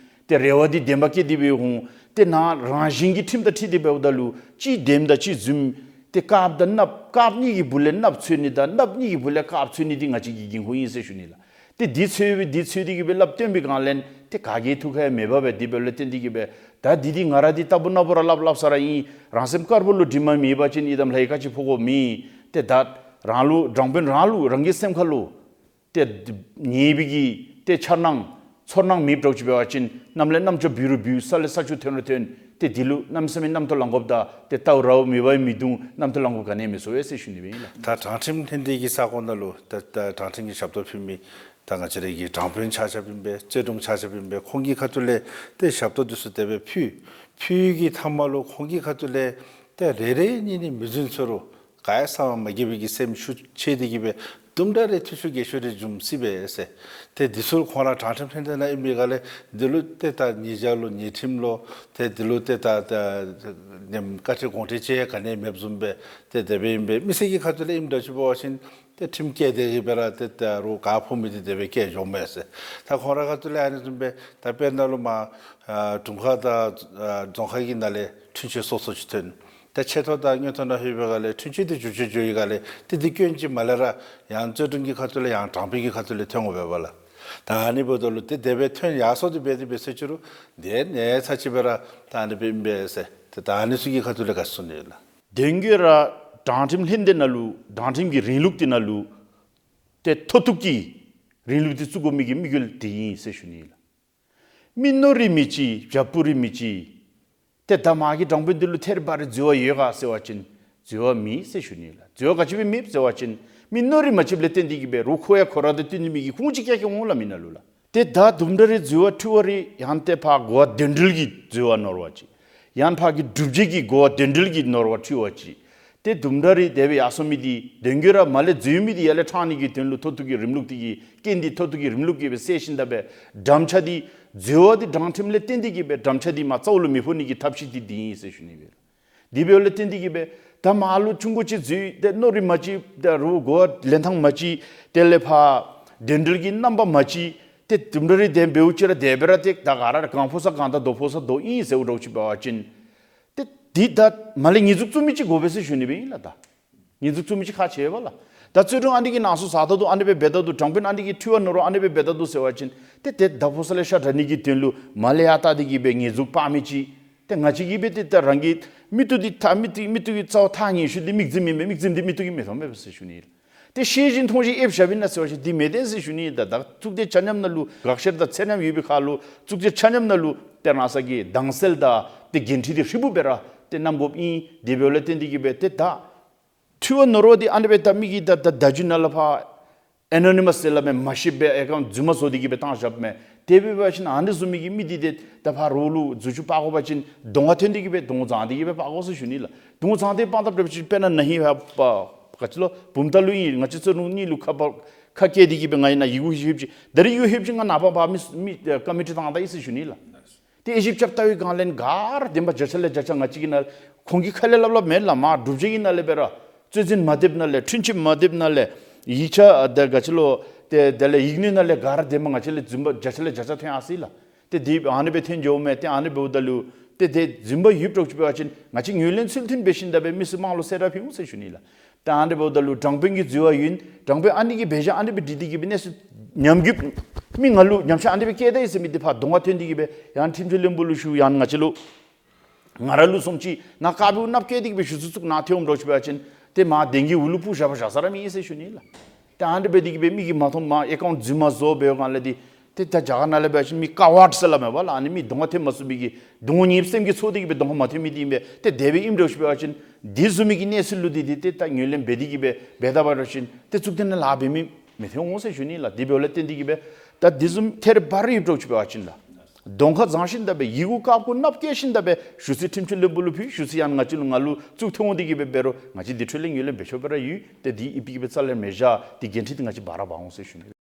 ཏེ་ ཏེ་རེ་བ་འདི་བདེན་པ་སྐྱེས་ཏེ་སྦེ་འོང་། ཏེ་ནཱ་རང་བཞིན་གྱི་ཁྲིམས་དང་འཁྲིལ་ཏེ་འབདཝ་ད་ལུ་གཅིག་བདེནམ་དང་གཅིག་རྫུནམ། ཏེ་དཀརཔོ་དང་གནགཔོ་དཀརཔོ་གཉིས་ཀྱི་སྦུག་ལས་གནགཔོ་འཚོལ་ནི་དང་གནགཔོ་གཉིས་ཀྱི་སྦུག་ལས་དཀརཔོ་འཚོལ་ནི་འདི་ང་བཅས་ཀྱི་འགན་ཁུར་ཨིན་ཟེར་ཞུ་ནི་ལགས། ཏེ་འདི་འཚོལ་སྦེ་འདི་འཚོལ་ཏེ་གི་སྦེ་སླབ་སྟོན་པའི་སྒང་ལས་ཏེ་ག་གིས་ཐུགས་ཁར་ཡང་མི་འབབ་པས། དེ་འབདཝ་ལས་བརྟེན་ཏེ་གི་སྦེ་ད་འདི་འདི་ང་ར་འདི་རྟག་བུ་ན་བུ་ར་སླབ་སླབ་ས་ར་ཨིན། རང་སེམས་དཀརཔོ་ལུ་དྲི་མ་མེད་པ་ཅིན་ཡི་དམ་ལྷའི་བཀའ་ཅིག་ཕོག་དགོཔ་མེད། ཏེ་ད་རང་ལུ་དྲང་དཔོན་རང་ལུ་རང་གི་སེམས་ཁ་ལུ་ཏེ་ཉེས་པའི་གི་ཏེ་འཆར་སྣང་ཚོར་སྣང་མེདཔ་འདྲཝ་ཅིག་འབད་བ་ཅིན་གནམ་ལས་གནམ་ལྕགས་འབུད་རུང་འབུད། ས་ལས་ས་ཆུ་ཐོན་རུང་ཐོན། ཏེ་འདི་ལུ་གནམ་མེད་ས་མེད་རྣམ་རྟོག་ལང་དགོཔ་དང་ཏེ་ལྟ་བུ་ར་བ་མེད་པ་མི་འདུག། རྣམ་རྟོག་ལང་དགོཔ་ག་ནི་ཡང་མི་བཟོ་བས་ཟེར་ཞུ་ནི་སྦེ་ཨིན་ལགས། ད་དྲང་ཁྲིམས་ལྷན་སྡེ་གི་ས་ཁོངས་ནང་ལུ་ད་ད་དྲང་ཁྲིམས་ཀྱི་ཞབས་ཏོག་ཕུལ་མི་ད་ང་བཅས་རའི་གི་དྲང་དཔོན་ཆ་ཁྱབ་ཨིན་པས། རྩོད་དྲུང་ཆ་ཁྱབ་ཨིན་པས། ཁོང་གི་ཁ་ཐུག་ལས་ཏེ་ཞབས་ཏོག་འདི་ཚུ་དེ་སྦེ་ཕུལ། ཕུལ་གྱི་མཐའ་མ་ལུ་ཁོང་གི་ཁ་ཐུག་ལས་ཏེ་རེ་རེ་གཉིས་གཉིས་མི་རྫུན་ཚུ་རུང་ག་ཡང་བསམ་པ་མ་དགེ་བའི་གི་སེམས་ཤུགས་ཆེ་སྟེ་གི་སྦེ་དུམ་གྲ་རེ་འཐུས་ཤོར་གྱོང་ཤོར་རེ་འབྱུང་སྲིད་པས་ཟེར། ཏེ་འདི་ཚུ་ཁོང་ར་དྲང་ཁྲིམས་ལྷན་སྡེ་ནང་ཨིན་པའི་སྒང་ལས་འདི་ལུ་ཏེ་ད་ཉེས་བྱ་ལོ་ཉེས་ཁྲིམས་ལོ་ཏེ་འདི་ལུ་ཏེ་ད་ད་ནེམ་བཀའ་ཁྲིམས་དགོངས་ཁྲེལ་ཅིག་ག་ནི་ཡང་མེདཔ་བཟུམ་སྦེ་ཏེ་དེ་སྦེ་ཨིན་པས། མི་སེར་གྱི་ཁ་ཐུག་ལས་ཨིནམ་འདྲཝ་ཅིག་འབད་བ་ཅིན་ཏེ་ཁྲིམས་བཀལ་ཏེ་གི་སྦེ་ར་ཏེ་ད་རོགས་ག་ཕོག་མི་འདི་དེ་སྦེ་བཀལ་འགྱོཝ་མས་ཟེར། ད་ཁོང་ར་ཁ་ཐུག་ལས་ཨ་ནི་བཟུམ་སྦེ་ད་དཔེར་ན་ལུ་མར་ཨ་དྲུང་ཁག་དང་ཨ་རྫོང་ཁག་གི་ནང་ལས་འཁྲུན་ཆོད་སོ་སོ་ཅིག་ཐོན། ད་ཆེ་མཐོ་དང་མངོན་མཐོ་ནང་ལྷོད་པའི་སྒང་ལས་འཁྲུན་ཆོད་འདི་འགྱུར་བཅོས་འགྱོ་བའི་སྒང་ལས་ཏེ་འདི་སྐྱོན་ཅིག་མ་ལས་ར་ཡང་རྩོད་དྲུང་གི་ཁ་ཐུག་ལས་ཡང་དྲང་དཔོན་གྱི་ཁ་ཐུག་ལས་ཐོན་འོང་པས་ལགས། ད་ཨ་ནི་འབདཝ་ད་ལུ་ཏེ་དེ་སྦེ་ཐོན་ཡར་སོང་སྟེ་འབད་དེ་འབད་ཟེར་ཅི་རུང་དེ་ནི་ཚར་གཅིག་སྦེ་ར་ད་ཨ་ནི་སྦེ་ཨིན་པས་ཟེར། ཏེ་ད་ཨ་ནི་ཚུ་གི་ཁ་ཐུག་ལས་ག་ཅི་གསུང་ནི་ཡོད་ལགས། དོན་གྱིས་ར་དྲང་ཁྲིམས་ལྷན་སྡེ་ནང་ལུ་དྲང་ཁྲིམས་ཀྱི་རིང་ལུགས་འདི་ནང་ལུ་ཏེ་མཐོ་གཏུགས་ཀྱི་རིང་ལུགས་འདི་བཙུགས་དགོ་མི་གི་དམིགས་ཡུལ་འདི་ཨིན་ཟེར་ཞུ་ནི་ལགས། མི་མནོ་རིགས་མི་གཅིག། བྱ་སྤུ་རིས་མི་གཅིག། ཏེ་ད་མ་གི་དྲང་དཔོན་འདི་ལུ་ཐད་རི་བ་རི་འཛོལ་བ་ཡོད་ག་ཟེར་བ་ཅིན་འཛོལ་བ་མེད་ཟེར་ཞུ་ནི་ལགས། འཛོལ་བ་ག་ཅི་སྦེ་མེད་ཟེར་བ་ཅིན་མི་མནོ་རིགས་མ་གཅིགཔ་ལས་བརྟེན་ཏེ་གི་སྦེ་རོགས་ཁོ་ཡང་ཁོ་ར་དང་བསྟུན་ནི་མི་གི་ཁུངས་ཅིག་བཀལ་བཀལཝ་འོང་ལགས་མི་ནང་ལུ་ལགས། ཏེ་ད་དུམ་གྲ་རེ་འཛོལ་བ་འཁྲུལ་བ་རེ་ཡང་ཏེ་ཕར་གོ་བ་དོན་འགྲེལ་གྱི་འཛོལ་བ་ནོར་བ་ཅིག། ཡང་ཕར་གྱི་སྒྲུབ་བྱེད་ཀྱི་གོ་བ་དོན་འགྲེལ་གྱི་ནོར་བ་འཁྲུལ་བ་ཅིག། ཏེ་དུམ་གྲ་རེ་དེ་སྦེ་ཡར་སོང་མི་འདི་དོན་གྱིས་ར་མར་ལས་འཛོལ་མི་འདི་ཡར་ལས་དྲང་ནི་གི་དོན་ལུ་མཐོ་གཏུགས་ཀྱི་རིང་ལུགས་འདི་གི་རྐྱེན་འདི་མཐོ་གཏུགས་ཀྱི་རིང་ལུགས་ཀྱིས་སྦེ་སེལ་ཞིནམ་ད་སྦེ་འགྲམ་ལྕག་འདི་འཛོལ་བ་འདི་དྲང་ཁྲིམས་ལས་བརྟེན་ཏེ་གི་སྦེ་འགྲམ་ལྕག་འདི་མར་རྩ་བ་ལུ་མི་ཕོག་ནི་གི་ཐབས་ཤེས་འདི་འདི་ཨིན་ཟེར་ཞུ་ནི་སྦེ། དེ་འབདཝ་ལས་བརྟེན་ཏེ་གི་སྦེ་ད་མར་ལུ་ཆུང་ཀུ་ཅིག་འཛོལ་ཏེ་མནོ་རིགས་མ་གཅིག། ད་རོགས་གོ་བ་ལེན་ཐངས་མ་གཅིག། དེ་ལས་ཕར་དོན་འགྲེལ་གྱི་རྣམ་པ་མ་གཅིག། ཏེ་དུམ་གྲ་རེ་དེ་འབདཝ་ཅིག་ར་དེ་སྦེ་ར་ཏེ་ད་ག་ར་ར་གང་ཕོག་ས་གང་དང་དོ་ཕོག་ས་དོ་ཨིན་ཟེརཝ་འདྲཝ་ཅིག་འབད་བ་ཅིན་ཏེ་འདི་ད་མར་ལས་ཉེས་འཛུགས་བཙུགས་མི་ཅིག་དགོ་པས་ཟེར་ཞུ་ནི་སྦེ་ཨིན་ལགས། ད་ཉེས་འཛུགས་བཙུགས་མི་ཅིག་ཁག་ཆེ་བས་ལགས། ད་རྩོད་དྲུང་ཨ་ནི་གིས་ནང་སོ་ཟ་ད་འདུག། ཨ་ནི་སྦེ་འབད་ད་འདུག། དྲང་དཔོན་ཨ་ནི་གིས་འཁྲུལ་བ་ནོར་བ་ཨ་ནི་སྦེ་འབད་ད་འདུག་ཟེར་བ་ཅིན་ཏེ་ཏེ་ད་ཕོག་ས་ལས་ཤ་དྲག་ནི་གི་དོན་ལུ་མར་ལས་ཡར་བལྟ་སྟེ་གི་སྦེ་ཉེས་འཛུགས་སྤར་མི་ཅིག། ཏེ་ང་བཅས་ཀྱིས་སྦེ་ཏེ་ད་རང་གི་མིག་ཏོ་འདི་ད་མིག་ཏོ་མིག་ཏོ་གི་རྩ་བ་ཐག་ཉེ་ཤོས་འདི་མིག་རྫི་ཨིན་མས། མིག་རྫི་འདི་མིག་ཏོ་གིས་མི་མཐོང་པས་ཟེར་ཞུ་ནི་ལགས། ཏེ་ཤེས་བཞིན་མཐོང་བཞིན་ཨེབ་བཞགཔ་ཨིན་ན་ཟེར་བ་ཅིན་འདི་མེད་དེ་ཟེར་ཞུ་ནི། ད་ད་གཙུག་སྡེ་ཆ་མཉམ་ནང་ལུ་དགག་བཤེར་དང་ཚད་མཉམ་ཡོད་པའི་ཁར་ལུ་གཙུག་སྡེ་ཆ་མཉམ་ནང་ལུ་ཏེ་རང་སོའི་གི་དྭངས་གསལ་དང་ཏེ་འགན་འཁྲི་འདི་ཧྲིལ་བུ་སྦེ་ར་ཏེ་བསྣམ་དགོཔ་ཨིན། དེ་འབདཝ་ལས་བརྟེན་ཏེ་གི་སྦེ་ཏེ་ད་འཁྲུལ་བ་ནོར་བ་འདི་ཨ་ནི་སྦེ་ད་མི་གིས་ད་ད་བརྡ་བརྒྱུད་ནང་ལས་ཕར་ཨེ་ནོ་ནི་མཱས་ཟེར་སླབ་མས། མ་ཤེས་པར་ཨེ་ཀའུནཊ་རྫུན་མ་བཟོ་སྟེ་གི་སྦེ་བཏང་བཞགཔ་མས། དེ་འབད་བ་ཅིན་ཨ་ནི་བཟུམ་མའི་གི་མི་འདི་ཏེ་ད་ཕར་རོགས་ལུ་འཛུལ་ཞུགས་འབག་དགོ་པ་ཅིན་གདོང་ཁར་ཐོན་ཏེ་གི་སྦེ་གདོང་བཟང་སྟེ་གི་སྦེ་འབག་དགོ་ཟེར་ཞུ་ནི་ལགས། གདོང་བཟང་སྟེ་འབག་ད་འབད་བ་ཅིན་དཔེར་ན་ན་ཧིང་ཕར་ག་ཅི་ལོ་བུམ་ཐང་ལུ་ཨིན། ང་བཅས་རྩོད་དྲུང་གཉིས་ལུ་ཁ་པར་ཁ་བཀལ་ཏེ་གི་སྦེ་ང་ཡང་ན་ཡི་གུ་ལྷོདཔ་ཅིག། ད་རིས་ཡི་གུ་ལྷོདཔ་ཅིག་ང་ནངས་པ་ཕར་མི་མི་ཀ་མི་ཊི་བཏང་ད་ཡི་ཟེར་ཞུ་ནི་ལགས། ཏེ་ཨེ་ཞིབ་རྐྱབ་བལྟ་བའི་སྒང་ལས་ག་ར་བདེན་པ་བརྒྱ་ཆ་ལས་བརྒྱ་ཆ་ང་བཅས་ཀྱིས་ནཱ་ཁོང་གིས་ཁ་ལས་སླབ་སླབ་མེན་ལགས། མར་སྒྲུབ་བྱེད་ཀྱི་ནང་ལས་སྦེ་ར་རྩོད་འཛིན་མ་དེབ་ནང་ལས་འཁྲུན་ཆོད་མ་དེབ་ནང་ལས་ཡིག་ཆ་ད་ག་ཅི་ལོ་ཏེ་དེ་ལས་ཡིག་སྣོད་ནང་ལས་ག་ར་བདེན་པ་ང་བཅས་ལས་རྫུན་པ་བརྒྱ་ཆ་ལས་བརྒྱ་ཆ་ཐོན་ཡར་སོ་ཡི་ལགས། ཏེ་འདི་ཨ་ནི་སྦེ་ཐོན་འགྱོཝ་མས། ཏེ་ཨ་ནི་འབདཝ་ད་ལུ་ཏེ་དེ་རྫུན་པ་ཡོདཔ་འདྲཝ་ཅིག་འབད་བ་ཅིན་ང་བཅས་ངོས་ལེན་ཚུལ་མཐུན་འབད་ཞིནམ་ད་སྦེ་མི་ཚུ་དམངས་ལུ་གསལ་བསྒྲགས་ཕུལ་འོང་ཟེར་ཞུ་ནི་ལགས། ད་ཨ་ནི་འབདཝ་ད་ལུ་དྲང་དཔོན་གྱི་འཛོལ་བ་ཡོད། དྲང་དཔོན་ཨ་ནི་གིས་འབད་བཞག་ཨ་ནི་སྦེ་འདི་འདི་གིས་སྦེ་གནས་ཚུལ་ཉམས་རྒུད་མི་ང་ལུ་ཉམས་ཆག་ཨ་ནི་སྦེ་བཀལ་ད་ཡི་ཟེར་མི་འདི་ཕར་གདོང་ཁར་ཐོན་ཏེ་གི་སྦེ་ཡང་ཁྲིམས་སྤྱི་བློན་པོ་ལུ་ཞུ་ཡང་ང་བཅས་ལུ་ང་ར་ལུ་སོང་ཅི་ནཱ་དཀརཔོ་གནགཔོ་བཀལ་ཏེ་གི་སྦེ་ཞུ་ཚུལ་ཚུ་ནཱ་ཐོན་འོངམ་འདྲཝ་ཅིག་འབད་བ་ཅིན་ཏེ་མར་གདན་གྱི་འོག་ལུ་སྤུ་བཞག་པ་བཞག་ས་ར་མེད་ཟེར་ཞུ་ནི་ལགས། ཏེ་ཨ་ནི་སྦེ་འདི་གིས་སྦེ་མི་གིས་མ་མཐོངམ་མར་ཨེ་ཀའུནཊ་རྫུན་མ་བཟོ་འབད་བའི་སྒང་ལས་འདི་ཏེ་ད་རྒྱ་གར་ནང་ལས་འབད་བ་ཅིན་མི་ཀ་ཝརཌ་ཟེར་སླབ་མས་པ་ལགས། ཨ་ནི་མི་གདོང་ཁར་ཐོན་མ་ཚུགས་པའི་གི་གདོང་ཉེས་སེམས་ཀྱིས་ཚོར་ཏེ་གི་སྦེ་གདོང་ཁར་མ་ཐོན་མི་འདི་ཨིན་པས། ཏེ་དེ་སྦེ་ཨིནམ་འདྲཝ་ཅིག་འབད་བ་ཅིན་འདི་བཟུམ་མའི་གི་གནས་ཚུལ་ལུ་འདི་འདི་ཏེ་ད་ངོས་ལེན་འབད་དེ་གི་སྦེ་འབད་ད་འབད་བ་ཅིན་ཏེ་གཙུག་སྡེ་ནང་ལཱ་འབད་མི་མི་ཐོན་འོང་ཟེར་ཞུ་ནི་ལགས། དེ་འབདཝ་ལས་བརྟེན་ཏེ་གི་སྦེ་ད་འདི་བཟུམ་ཐད་རི་བ་རི་ཡོདཔ་འདྲཝ་ཅིག་འབད་བ་ཅིན་ལགས། གདོང་ཁར་བཟང་ཞིནམ་ད་སྦེ་ཡི་གུ་དཀརཔོ་གནགཔོ་བཀལ་ཞིནམ་ད་སྦེ་ཞུ་ཚིག་ཁྲིམས་སྤྱི་བློན་པོ་ལུ་ཕུལ། ཞུ་ཚིག་ཡང་ང་བཅས་ལུ་ང་ལུ་བཙུགས་ཐོན་འོང་སྟེ་གི་སྦེ་འབད་རུང་ང་བཅས་འདི་འཕྲོ་ལས་ངོས་ལེན་འབད་ཆོག་པ་ར་ཡོད། ཏེ་འདི་ཨེ་ཕི་གི་སྦེ་རྩ་ལས་མི་བཞག། འདི་འགན་འཁྲི་འདི་ང་བཅས་འབག་ར་འབག་འོང་ཟེར་ཞུ་ནི།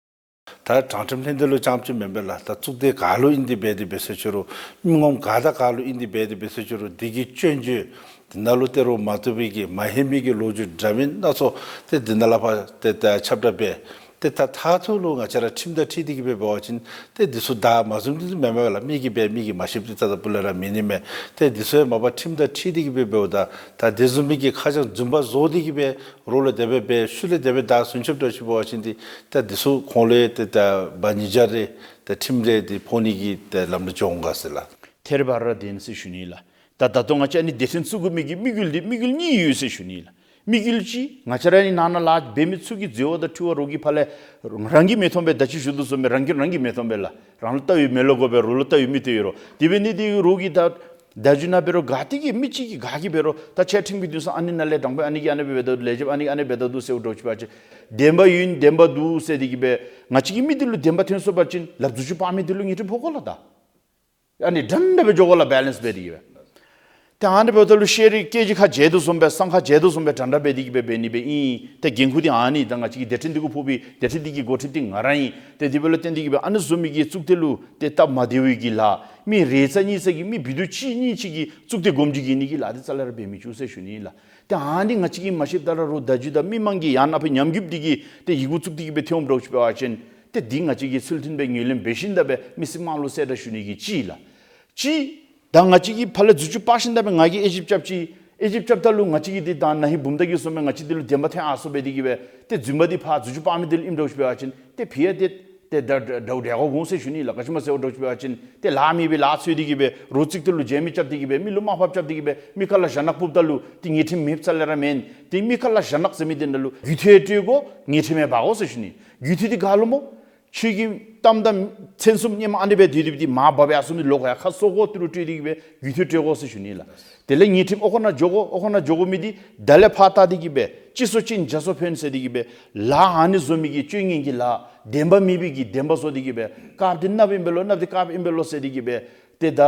ད་དྲང་ཁྲིམས་ལྷན་སྡེ་ལུ་རྐྱངམ་ཅིག་མེན་པས་ལགས། ད་གཙུག་སྡེ་ག་ལུ་ཨིན་ཏེ་འབད་དེ་འབད་ཟེར་ཅི་རུང་མི་ངོམ་ག་དང་ག་ལུ་ཨིན་ཏེ་འབད་དེ་འབད་ཟེར་ཅི་རུང་འདི་གི་སྐྱོན་བརྗོད་འདི་ནང་ལུ་ཏེ་རོགས་མ་བཏུབ་པའི་གི་མ་ཧེ་མའི་གི་ལོ་རྒྱུས་འདྲ་མིན་སྣ་ཚོགས་ཏེ་འདི་ནང་ལས་ཕར་ཏེ་ཏེ་ཁྱབ་བསྒྲགས་འབད། ཏེ་ད་མཐར་ཐུག་ལུ་ང་བཅས་ར་ཁྲིམས་དང་འཁྲིལ་ཏེ་གི་སྦེ་འབད་བ་ཅིན་ཏེ་འདི་ཚུ་ད་མ་བཟུམ་འདི་ཚུ་མེན་མས་ལགས། མི་གིས་འབད་མི་གིས་མ་ཤེསཔ་འདི་ད་ད་སྤུ་ལས་ར་མེད་ནི་མས། ཏེ་འདི་ཚུ་ཡང་མ་པ་ཁྲིམས་དང་འཁྲིལ་ཏེ་གི་སྦེ་འབདཝ་ད་ད་དེ་བཟུམ་མའི་གི་ཁ་བྱང་རྫུན་པ་བཟོ་སྟེ་གི་སྦེ་རོགས་ལུ་དེ་སྦེ་འབད་ཤུལ་ལས་དེ་སྦེ་ད་སུན་ཆོད་འདྲཝ་ཅིག་འབད་བ་ཅིན་ཏེ་ད་འདི་ཚུ་ཁོང་ལུ་ཏེ་ད་འབག་ཉེས་བྱ་རེ་ད་ཁྲིམས་རེ་འདི་ཕོག་ནི་གི་ཏེ་ལམ་འགྲོ་འགྱོ་འོང་ག་ཟེར་ལགས། ཐེར་བ་ར་བདེན་ཟེར་ཞུ་ནི་ལགས། ད་ད་ལྟོ་ང་བཅས་ཨ་ནི་སྡེ་ཚན་བཙུགས་དགོ་མི་གི་དམིགས་ཡུལ་འདི་དམིགས་ཡུལ་གཉིས་ཡོད་ཟེར་ཞུ་ནི་ལགས། དམིགས་ཡུལ་གཅིག་ང་བཅས་ར་ཨ་ནི་ནང་ན་ལཱ་འབད་མི་ཚུ་གི་འཛོལ་བ་དང་འཁྲུལ་བ་རོགས་ཀྱིས་ཕར་ལས་རང་གིས་མི་མཐོང་པས། ད་ཅི་ཞུ་དོ་བཟུམ་སྦེ་རང་གིས་རང་གིས་མི་མཐོང་པས་ལགས། རང་ལུ་བལྟ་བའི་མེ་ལོང་དགོ་པས། རོགས་ལུ་བལྟ་བའི་མིག་ཏོ་ཡོད་རུང་། དེ་འབད་ནི་འདི་རོགས་ཀྱིས་ད་བརྡ་བརྒྱུད་ནང་འབད་རུང་ག་ཏེ་གིས་མི་གཅིག་གིས་ག་གིས་འབད་རུང་ད་ཆེ་ཁྲིམས་ཀྱི་འདུན་ས་ཨ་ནི་ནང་ལས་དྲང་པོ་ཨ་ནི་གིས་ཨ་ནི་སྦེ་འབད་དོ། ལས་བྱེདཔ་ཨ་ནི་གིས་ཨ་ནི་སྦེ་འབད་དོ་ཟེརཝ་འདྲཝ་ཅིག་འབད་བ་ཅིན་བདེན་པ་ཡོད་བདེན་པ་འདུག་ཟེར་ཏེ་གི་སྦེ་ང་བཅས་ཀྱིས་མི་འདི་ལུ་བདེན་པ་ཐོན་སོང་པ་ཅིན་ལགཔ་རྫུ་འཕྲུལ་སྤར་མི་འདི་ལུ་ཉེས་ཁྲིམས་ཕོག་དགོ་ལགས། ད་ཨ་ནི་འདྲན་འདྲ་སྦེ་འགྱོ་དགོ་ལགས། བེ་ལེནསི་འབད་དེ་གི་སྦེ། ཏེ་ཨ་ནི་འབདཝ་ད་ལུ་ཤེས་རིག་སྐད་ཅིག་ཁར་འཇལ་དོ་བཟུམ་སྦེ་སྲང་ཁར་འཇལ་དོ་བཟུམ་སྦེ་འདྲན་འདྲ་འབད་དེ་གི་སྦེ་འབད་ནི་སྦེ་ཨིན། ཏེ་འགན་ཁུར་འདི་ཨ་ནི་ད་ང་བཅས་ཀྱི་སྡེ་ཕྲན་འདི་གུ་ཕོག་པའི་སྡེ་ཕྲན་འདི་གི་འགོ་ཁྲིདཔ་འདི་ང་ར་ཨིན། ཏེ་དེ་འབདཝ་ལས་བརྟེན་ཏེ་གི་སྦེ་ཨ་ནི་བཟུམ་མའི་གི་གཙུག་སྡེ་ལུ་ཏེ་སྟབས་མ་བདེ་བའི་གི་ལཱ་མི་རེ་ཙམ་གཉིས་ཙམ་གྱིས་མི་བི་ཌིའོ་གཅིག་གཉིས་ཅིག་གིས་གཙུག་སྡེ་དགོངསམ་ཅིག་གི་ནི་གི་ལཱ་འདི་རྩ་ལས་ར་འབད་མི་བཅུག་ཟེར་ཞུ་ནི་ལགས། ཏེ་ཨ་ནི་ང་བཅས་ཀྱིས་མ་ཤེསཔ་ད་ར་རོགས་བརྡ་བརྒྱུད་དང་མི་མང་གིས་ཡང་ན་ཕར་ཉམས་རྒུདཔ་འདི་གིས་ཏེ་ཡི་གུ་བཙུགས་ཏེ་གི་སྦེ་ཐོན་འོང་འདྲཝ་ཅིག་འབད་བ་ཅིན་ཏེ་འདི་ང་བཅས་ཀྱིས་ཚུལ་མཐུན་སྦེ་ངོས་ལེན་འབད་ཞིནམ་ད་སྦེ་མི་སེར་དམངས་ལུ་གསལ་བསྒྲགས་ཞུ་ནི་གི་གཅིག་ལགས། གཅིག་ད་ང་བཅས་ཀྱིས་ཕར་ལས་རྫུ་འཕྲུལ་སྤར་ཞིནམ་ད་སྦེ་ང་གིས་དབྱེ་ཞིབ་རྐྱབ་ཅི། དབྱེ་ཞིབ་རྐྱབ་ད་ལུ་ང་བཅས་ཀྱིས་འདི་ད་ན་ཧིང་བུམ་ཐང་གིས་གསུངས་མི་ང་བཅས་འདི་ལུ་བདེན་པ་ཐོན་ཡར་སོང་སྦེ་དེ་གི་སྦེ་ཏེ་རྫུན་པ་འདི་ཕར་རྫུ་འཕྲུལ་སྤར་མི་འདི་ལུ་ཨིནམ་འདྲཝ་ཅིག་འབད་བ་ཅིན་ཏེ་ཕི་ཡ་ཏེ་ཏེ་ད་ད་ད་འདྲཝ་འདྲཝ་འགྱོ་འོང་ཟེར་ཞུ་ནི་ལགས། ག་ཅི་སྨོ་ཟེར་འོང་འདྲཝ་ཅིག་འབད་བ་ཅིན་ཏེ་ལཱ་མེད་པའི་ལཱ་འཚོལ་ཏེ་གི་སྦེ་རོགས་གཙུག་སྡེ་ལུ་མཇལ་མི་རྐྱབ་སྟེ་གི་སྦེ་མི་ལུ་དམའ་ཕབ་རྐྱབ་སྟེ་གི་སྦེ་མི་ཁ་ལ་ཞྭ་ནག་ཕུབ་ད་ལུ་ཏེ་ཉེས་ཁྲིམས་མེདཔ་རྩ་ལས་ར་མེན། ཏེ་མི་ཁ་ལ་ཞྭ་ནག་ཟེར་མི་འདི་ནང་ལུ་རྒུད་འཐུས་སྤྲོད་དགོ། ཉེས་ཁྲིམས་ཡང་འབག་དགོ་ཟེར་ཞུ་ནི། རྒུད་འཐུས་འདི་ག་ལུ་སྨོ། ཁྱོད་ཀྱི་གཏམ་དང་མཚན་གསུམ་སྔོན་མ་ཨ་ནི་སྦེ་སྡོད་སྡོདཔ་འདི་མར་འབག་སྦེ་ཡར་སོང་མི་ལོག་ཡར་ཁ་གསོ་དགོ། ཏི་རུ་སྤྲོད་དེ་གི་སྦེ་རྒུད་འཐུས་སྤྲོད་དགོ་ཟེར་ཞུ་ནི་ལགས། དེ་ལས་ཉེས་ཁྲིམས་ཨོ་ཁོ་ན་འགྱོ་དགོ། ཨོ་ཁོ་ན་འགྱོ་དགོ་མི་འདི་ད་ལས་ཕར་བལྟ་སྟེ་གི་སྦེ་སྤྱི་སྲོག་གཅིག་རྒྱ་སྲོག་ཕན་ཟེར་ཏེ་གི་སྦེ་ལཱ་ཨ་ནི་བཟོ་མི་གི་སྤྱོད་ངན་གྱི་ལཱ་བདེན་པ་མེད་པའི་གི་བདེན་པ་བཟོ་སྟེ་གི་སྦེ་དཀརཔོ་འདི་གནགཔོ་ཨིན་པས་ལོ། གནགཔོ་འདི་དཀརཔོ་ཨིན་པས་ལོ་ཟེར་ཏེ་གི་སྦེ་ཏེ་ད་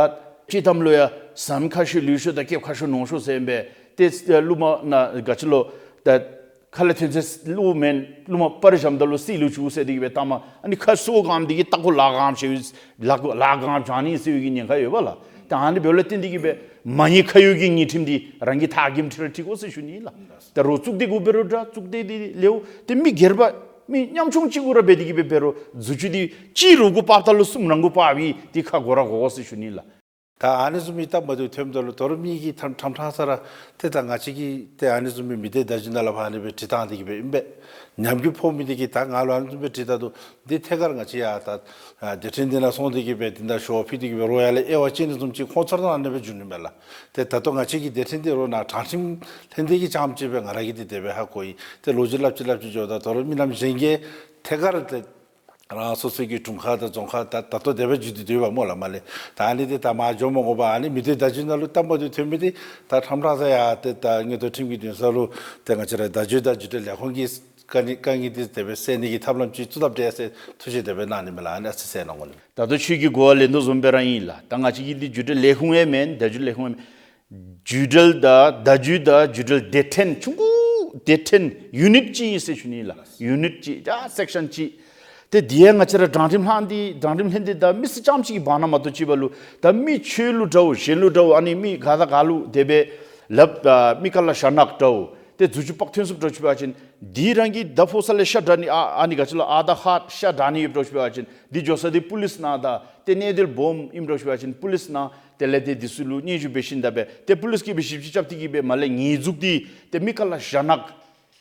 སྤྱིར་བཏང་ལུ་ཡང་ཟམ་ཁ་ཤོར་ལུས་ཤོར་དང་སྐེདཔ་ཁ་ཤོར་ནོར་ཤོར་ཟེར་ཨིན་པས། ཏེ་ཀླུ་མ་ནཱ་ག་ཅི་ལོ་ད་ཁ་ལས་ཐོན་ཚད་ཀླུ་མེན། ཀླུ་མ་སྤར་བཞགཔ་ད་ལུ་སྲིད་ལུ་བཅུག་ཟེར་ཏེ་གི་སྦེ་ལྟ་མ་ཨ་ནི་ཁ་གསོ་གནངམ་འདི་གིས་ལྟག་ཀོ་ལཱ་གནངམ་ཤེས་ལཱ་ལཱ་གནངམ་བྱང་ནི་ཟེར་བའི་གི་ཉེན་ཁ་ཡོད་པས་ལགས། ད་ཨ་ནི་འབདཝ་ལས་བརྟེན་ཏེ་གི་སྦེ་མ་ཉེས་ཁ་གཡོགས་ཀྱི་ཉེས་ཁྲིམས་འདི་རང་གིས་ཐག་གིས་འཁྱིད་ར་འཁྱིད་དགོ་ཟེར་ཞུ་ནི་ལགས། ད་རོགས་གཙུག་སྡེ་གུ་འབད་རུང་འདྲ་གཙུག་སྡེ་འདི་ལེའུ་ཏེ་མི་སྒེར་པ་མི་ཉམ་ཆུང་གཅིག་གུ་ར་འབད་དེ་གི་སྦེ་འབད་རུང་རྫུ་འཕྲུལ་འདི་གཅིག་རོགས་གུ་སྤརཝ་ད་ལུ་གསུམ་རང་གུ་སྤར་བའི་འདི་ཁག་དགོ་ར་དགོ་དགོ་ཟེར་ཞུ་ནི་ལགས། ད་ཨ་ནི་བཟུམ་མའི་སྟབས་མ་བདེཝ་ཐོནམ་ད་ལུ་ད་རུང་མི་གིས་ཕྲང་ཕྲང་ས་ར་ཏེ་ད་ང་བཅས་ཀྱིས་ཏེ་ཨ་ནི་བཟུམ་མའི་མི་སྡེ་བརྡ་བརྒྱུད་ནང་ལུ་ཕར་ཨ་ནི་སྦེ་བྲིས་བཏང་སྟེ་གི་སྦེ་ཨིན་པས། ཉམས་རྒུད་ཕོག་མི་འདི་གིས་ད་ང་ལུ་ཨ་ནི་བཟུམ་སྦེ་བྲིས་བཏང་འདུག། འདི་ཐད་ཀར་ང་བཅས་ཡང་ད་ཨ་སྡེ་ཕྲན་འདི་ནང་སོང་སྟེ་གི་སྦེ་འདི་ནང་ཞུ་བ་ཕུལ་ཏེ་གི་སྦེ་རོགས་ཡར་ལས་དབྱེ་བ་དཔྱད་ནི་བཟུམ་ཅིག་ཁོང་ཚུ་ར་ནང་ཨ་ནི་སྦེ་འགྱོ་ནི་མས་ལགས། ཏེ་ད་ལྟོ་ང་བཅས་ཀྱི་སྡེ་ཕྲན་འདི་རོགས་ནཱ་དྲང་ཁྲིམས་ལྷན་སྡེ་གིས་རྐྱངམ་ཅིག་སྦེ་ང་ར་གིས་འདི་དེ་སྦེ་ཧ་གོ་ཡི། ཏེ་ལོ་རྒྱུས་སླབ་ཅི་སླབ་ཅི་འགྱོཝ་ད་ད་རུང་མི་རྣམས་གཞན་གྱིས་ཐད་ཀར་ཏེ་རང་སོ་སོའི་གི་དྲུང་ཁག་དང་རྫོང་ཁག་ད་ད་ལྟོ་དེ་སྦེ་བརྒྱུད་དེ་སྡོད་པས་སྨོ་ལགས། མ་ལས་ད་ཨ་ནི་འདི་ད་མར་འགྱོ་མ་དགོ་པར་ཨ་ནི་མི་སྡེ་བརྡ་བརྒྱུད་ནང་ལུ་སྟབས་མ་བདེཝ་ཐོན་མི་འདི་ད་ཕྲང་ཕྲང་ས་ཡར་ཏེ་ད་མངོན་མཐོ་ཁྲིམས་ཀྱི་འདུན་ས་ལུ་ཏེ་ང་བཅས་ར་བརྡ་བརྒྱུད་དང་བརྒྱུད་འབྲེལ་ལས་ཁུངས་ཀྱི་དཀའ་ངལ་དཀའ་ངལ་འདི་དེ་སྦེ་སེལ་ནི་གི་ཐབས་ལམ་ཅིག་བཙུགས་ཐབས་འབད་ཟེར་ཐུགས་བཞེད་དེ་སྦེ་གནང་ནི་མས་ལགས། ཨ་ནི་ཨ་ཙི་ཟེར་གནང་དགོ་ནི། ད་ལྟོ་ཁྱོད་ཀྱིས་གོ་བ་ལེན་དོ་བཟུམ་སྦེ་ར་ཨིན་ལགས། ད་ང་བཅས་ཀྱི་འདི་བརྒྱུད་འབྲེལ་ལས་ཁུངས་ཡང་མེན། བརྡ་བརྒྱུད་ལས་ཁུངས་ཡང་མེན། བརྒྱུད་འབྲེལ་དང་བརྡ་བརྒྱུད་དང་བརྒྱུད་འབྲེལ་སྡེ་ཕྲན་ཆུང་ཀུ་སྡེ་ཕྲན་ཡུ་ནིཊ་ཅིག་ཨིན་ཟེར་ཞུ་ནི་ལགས། ཡུ་ནིཊ་ཅིག་ཡ་སེཀ་ཤཱན་ཅིག། ཏེ་འདི་ཡང་ང་བཅས་ར་དྲང་ཁྲིམས་ལྷན་སྡེ་དྲང་ཁྲིམས་ལྷན་སྡེ་དང་མི་སེར་རྐྱངམ་ཅིག་གིས་འབག་ན་མ་གཏོགས་ཅིག་འབད་རུང་ད་མི་ཆོས་ལུགས་འདྲཝ་གཞན་ལུགས་འདྲཝ་ཨ་ནི་མི་ག་དང་ག་ལུ་དེ་སྦེ་ལགཔ་ཨ་མི་ཁ་ལ་ཞྭ་ནག་འདྲཝ་ཏེ་རྫུ་འཕྲུལ་སྤར་ཐོན་སོངམ་འདྲཝ་ཅིག་འབད་བ་ཅིན་འདི་རང་གི་ད་ཕོག་ས་ལས་ཤ་འདྲ་ནི་ཨ་ཨ་ནི་ག་ཅི་ལོ་ཨ་དྷར་ཀཱརཌ་ཤ་འདྲ་ནི་ཡོདཔ་འདྲཝ་ཅིག་འབད་བ་ཅིན་འདི་འགྱོ་ས་འདི་པུ་ལིསི་ནང་དང་ཏེ་གནས་སྡོད་སྦོམ་ཨིནམ་འདྲཝ་ཅིག་འབད་བ་ཅིན་པུ་ལིསི་ནང་དེ་ལས་ཏེ་འདི་ཚུ་ལུ་སྙན་ཞུ་འབད་ཞིནམ་ད་སྦེ་ཏེ་པུ་ལིསི་གིས་སྦེ་ཞིབ་དཔྱད་རྐྱབ་སྟེ་གི་སྦེ་མར་ལས་ཉེས་འཛུགས་འདི་ཏེ་མི་ཁ་ལ་ཞྭ་ནག་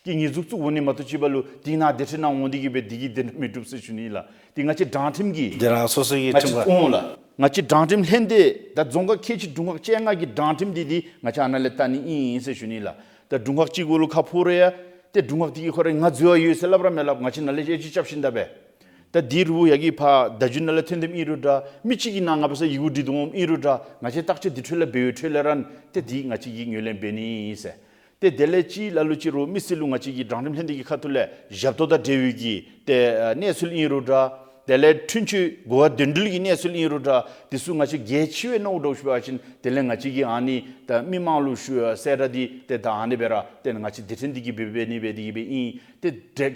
གི་ཉེས་འཛུགས་བཙུགས་འོང་ནི་མ་གཏོགས་ཅིག་འབད་རུང་འདི་ནང་སྡེ་ཕྲན་ནང་འོང་སྟེ་གི་སྦེ་འདི་གིས་དེ་མི་འགྲུབ་ཟེར་ཞུ་ནི་ལགས། འདི་ང་བཅས་དྲང་ཁྲིམས་ཀྱི་འདི་རང་སོ་སོ་གི་ང་བཅས་ཁྲིམས་ཁང་འོང་ལགས། ང་བཅས་དྲང་ཁྲིམས་ལྷན་སྡེ་དང་རྫོང་ཁག་ཁལ་གཅིག་དྲུང་ཁག་བཅོ་ལྔ་གི་དྲང་ཁྲིམས་འདི་འདི་ང་བཅས་ཨ་ནཱ་ལས་བལྟ་ནི་ཨིན་ཟེར་ཞུ་ནི་ལགས། ད་དྲུང་ཁག་གཅིག་གུ་ལུ་ཁ་ཕོག་རུང་ཡང་ཏེ་དྲུང་ཁག་འདི་གིས་ཁོ་ར་ང་འཛོལ་བ་ཡོད་ཟེར་སླབ་ར་མི་སླབ། ང་བཅས་ནཱ་ལས་དབྱེ་ཞིབ་རྐྱབ་ཞིནམ་ད་སྦེ་ད་འདི་རུང་ཡ་གི་ཕར་བརྡ་བརྒྱུད་ནང་ལས་ཐོན་ཐོནམ་ཨིན་རུང་འདྲ་མི་གཅིག་གིས་ནཱ་ང་འབད་སར་ཡི་གུ་བྲིས་འོངམ་ཨིན་རུང་འདྲ་ང་བཅས་བརྟག་དཔྱད་འདི་འཕྲོ་ལས་འབད་བའི་འཕྲོ་ལས་ར་ཏེ་འདི་ང་བཅས་ཀྱིས་ངོས་ལེན་འབད་ནི་ཨིན་ཟེར། ཏེ་དེ་ལས་ཅིག་ལ་ལུ་ཅིག་རུང་མི་སེར་ལུ་ང་བཅས་ཀྱི་དྲང་ཁྲིམས་ལྷན་སྡེ་གི་ཁ་ཐུག་ལས་ཞབས་ཏོག་དང་འབྲེལ་བའི་གི་ཏེ་ཨ་གནས་ཚུལ་ཨིན་རུང་འདྲ། དེ་ལས་འཁྲུན་ཆོད་གོ་བ་དོན་འགྲུལ་གྱི་གནས་ཚུལ་ཨིན་རུང་འདྲ། དེ་ཚུ་ང་བཅས་གལ་ཆེ་བས་མནོཝ་འདྲཝ་ཅིག་འབད་བ་ཅིན་དེ་ལས་ང་བཅས་ཀྱིས་ཨ་ནི་ད་མི་མང་ལུ་ཞུ་ཡ་གསལ་བསྒྲགས་འདི་ཏེ་ད་ཨ་ནི་སྦེ་ར་ཏེ་ང་བཅས་སྡེ་ཕྲན་འདི་གིས་འབད་འབད་ནི་འབད་དེ་གི་སྦེ་ཨིན། ཏེ་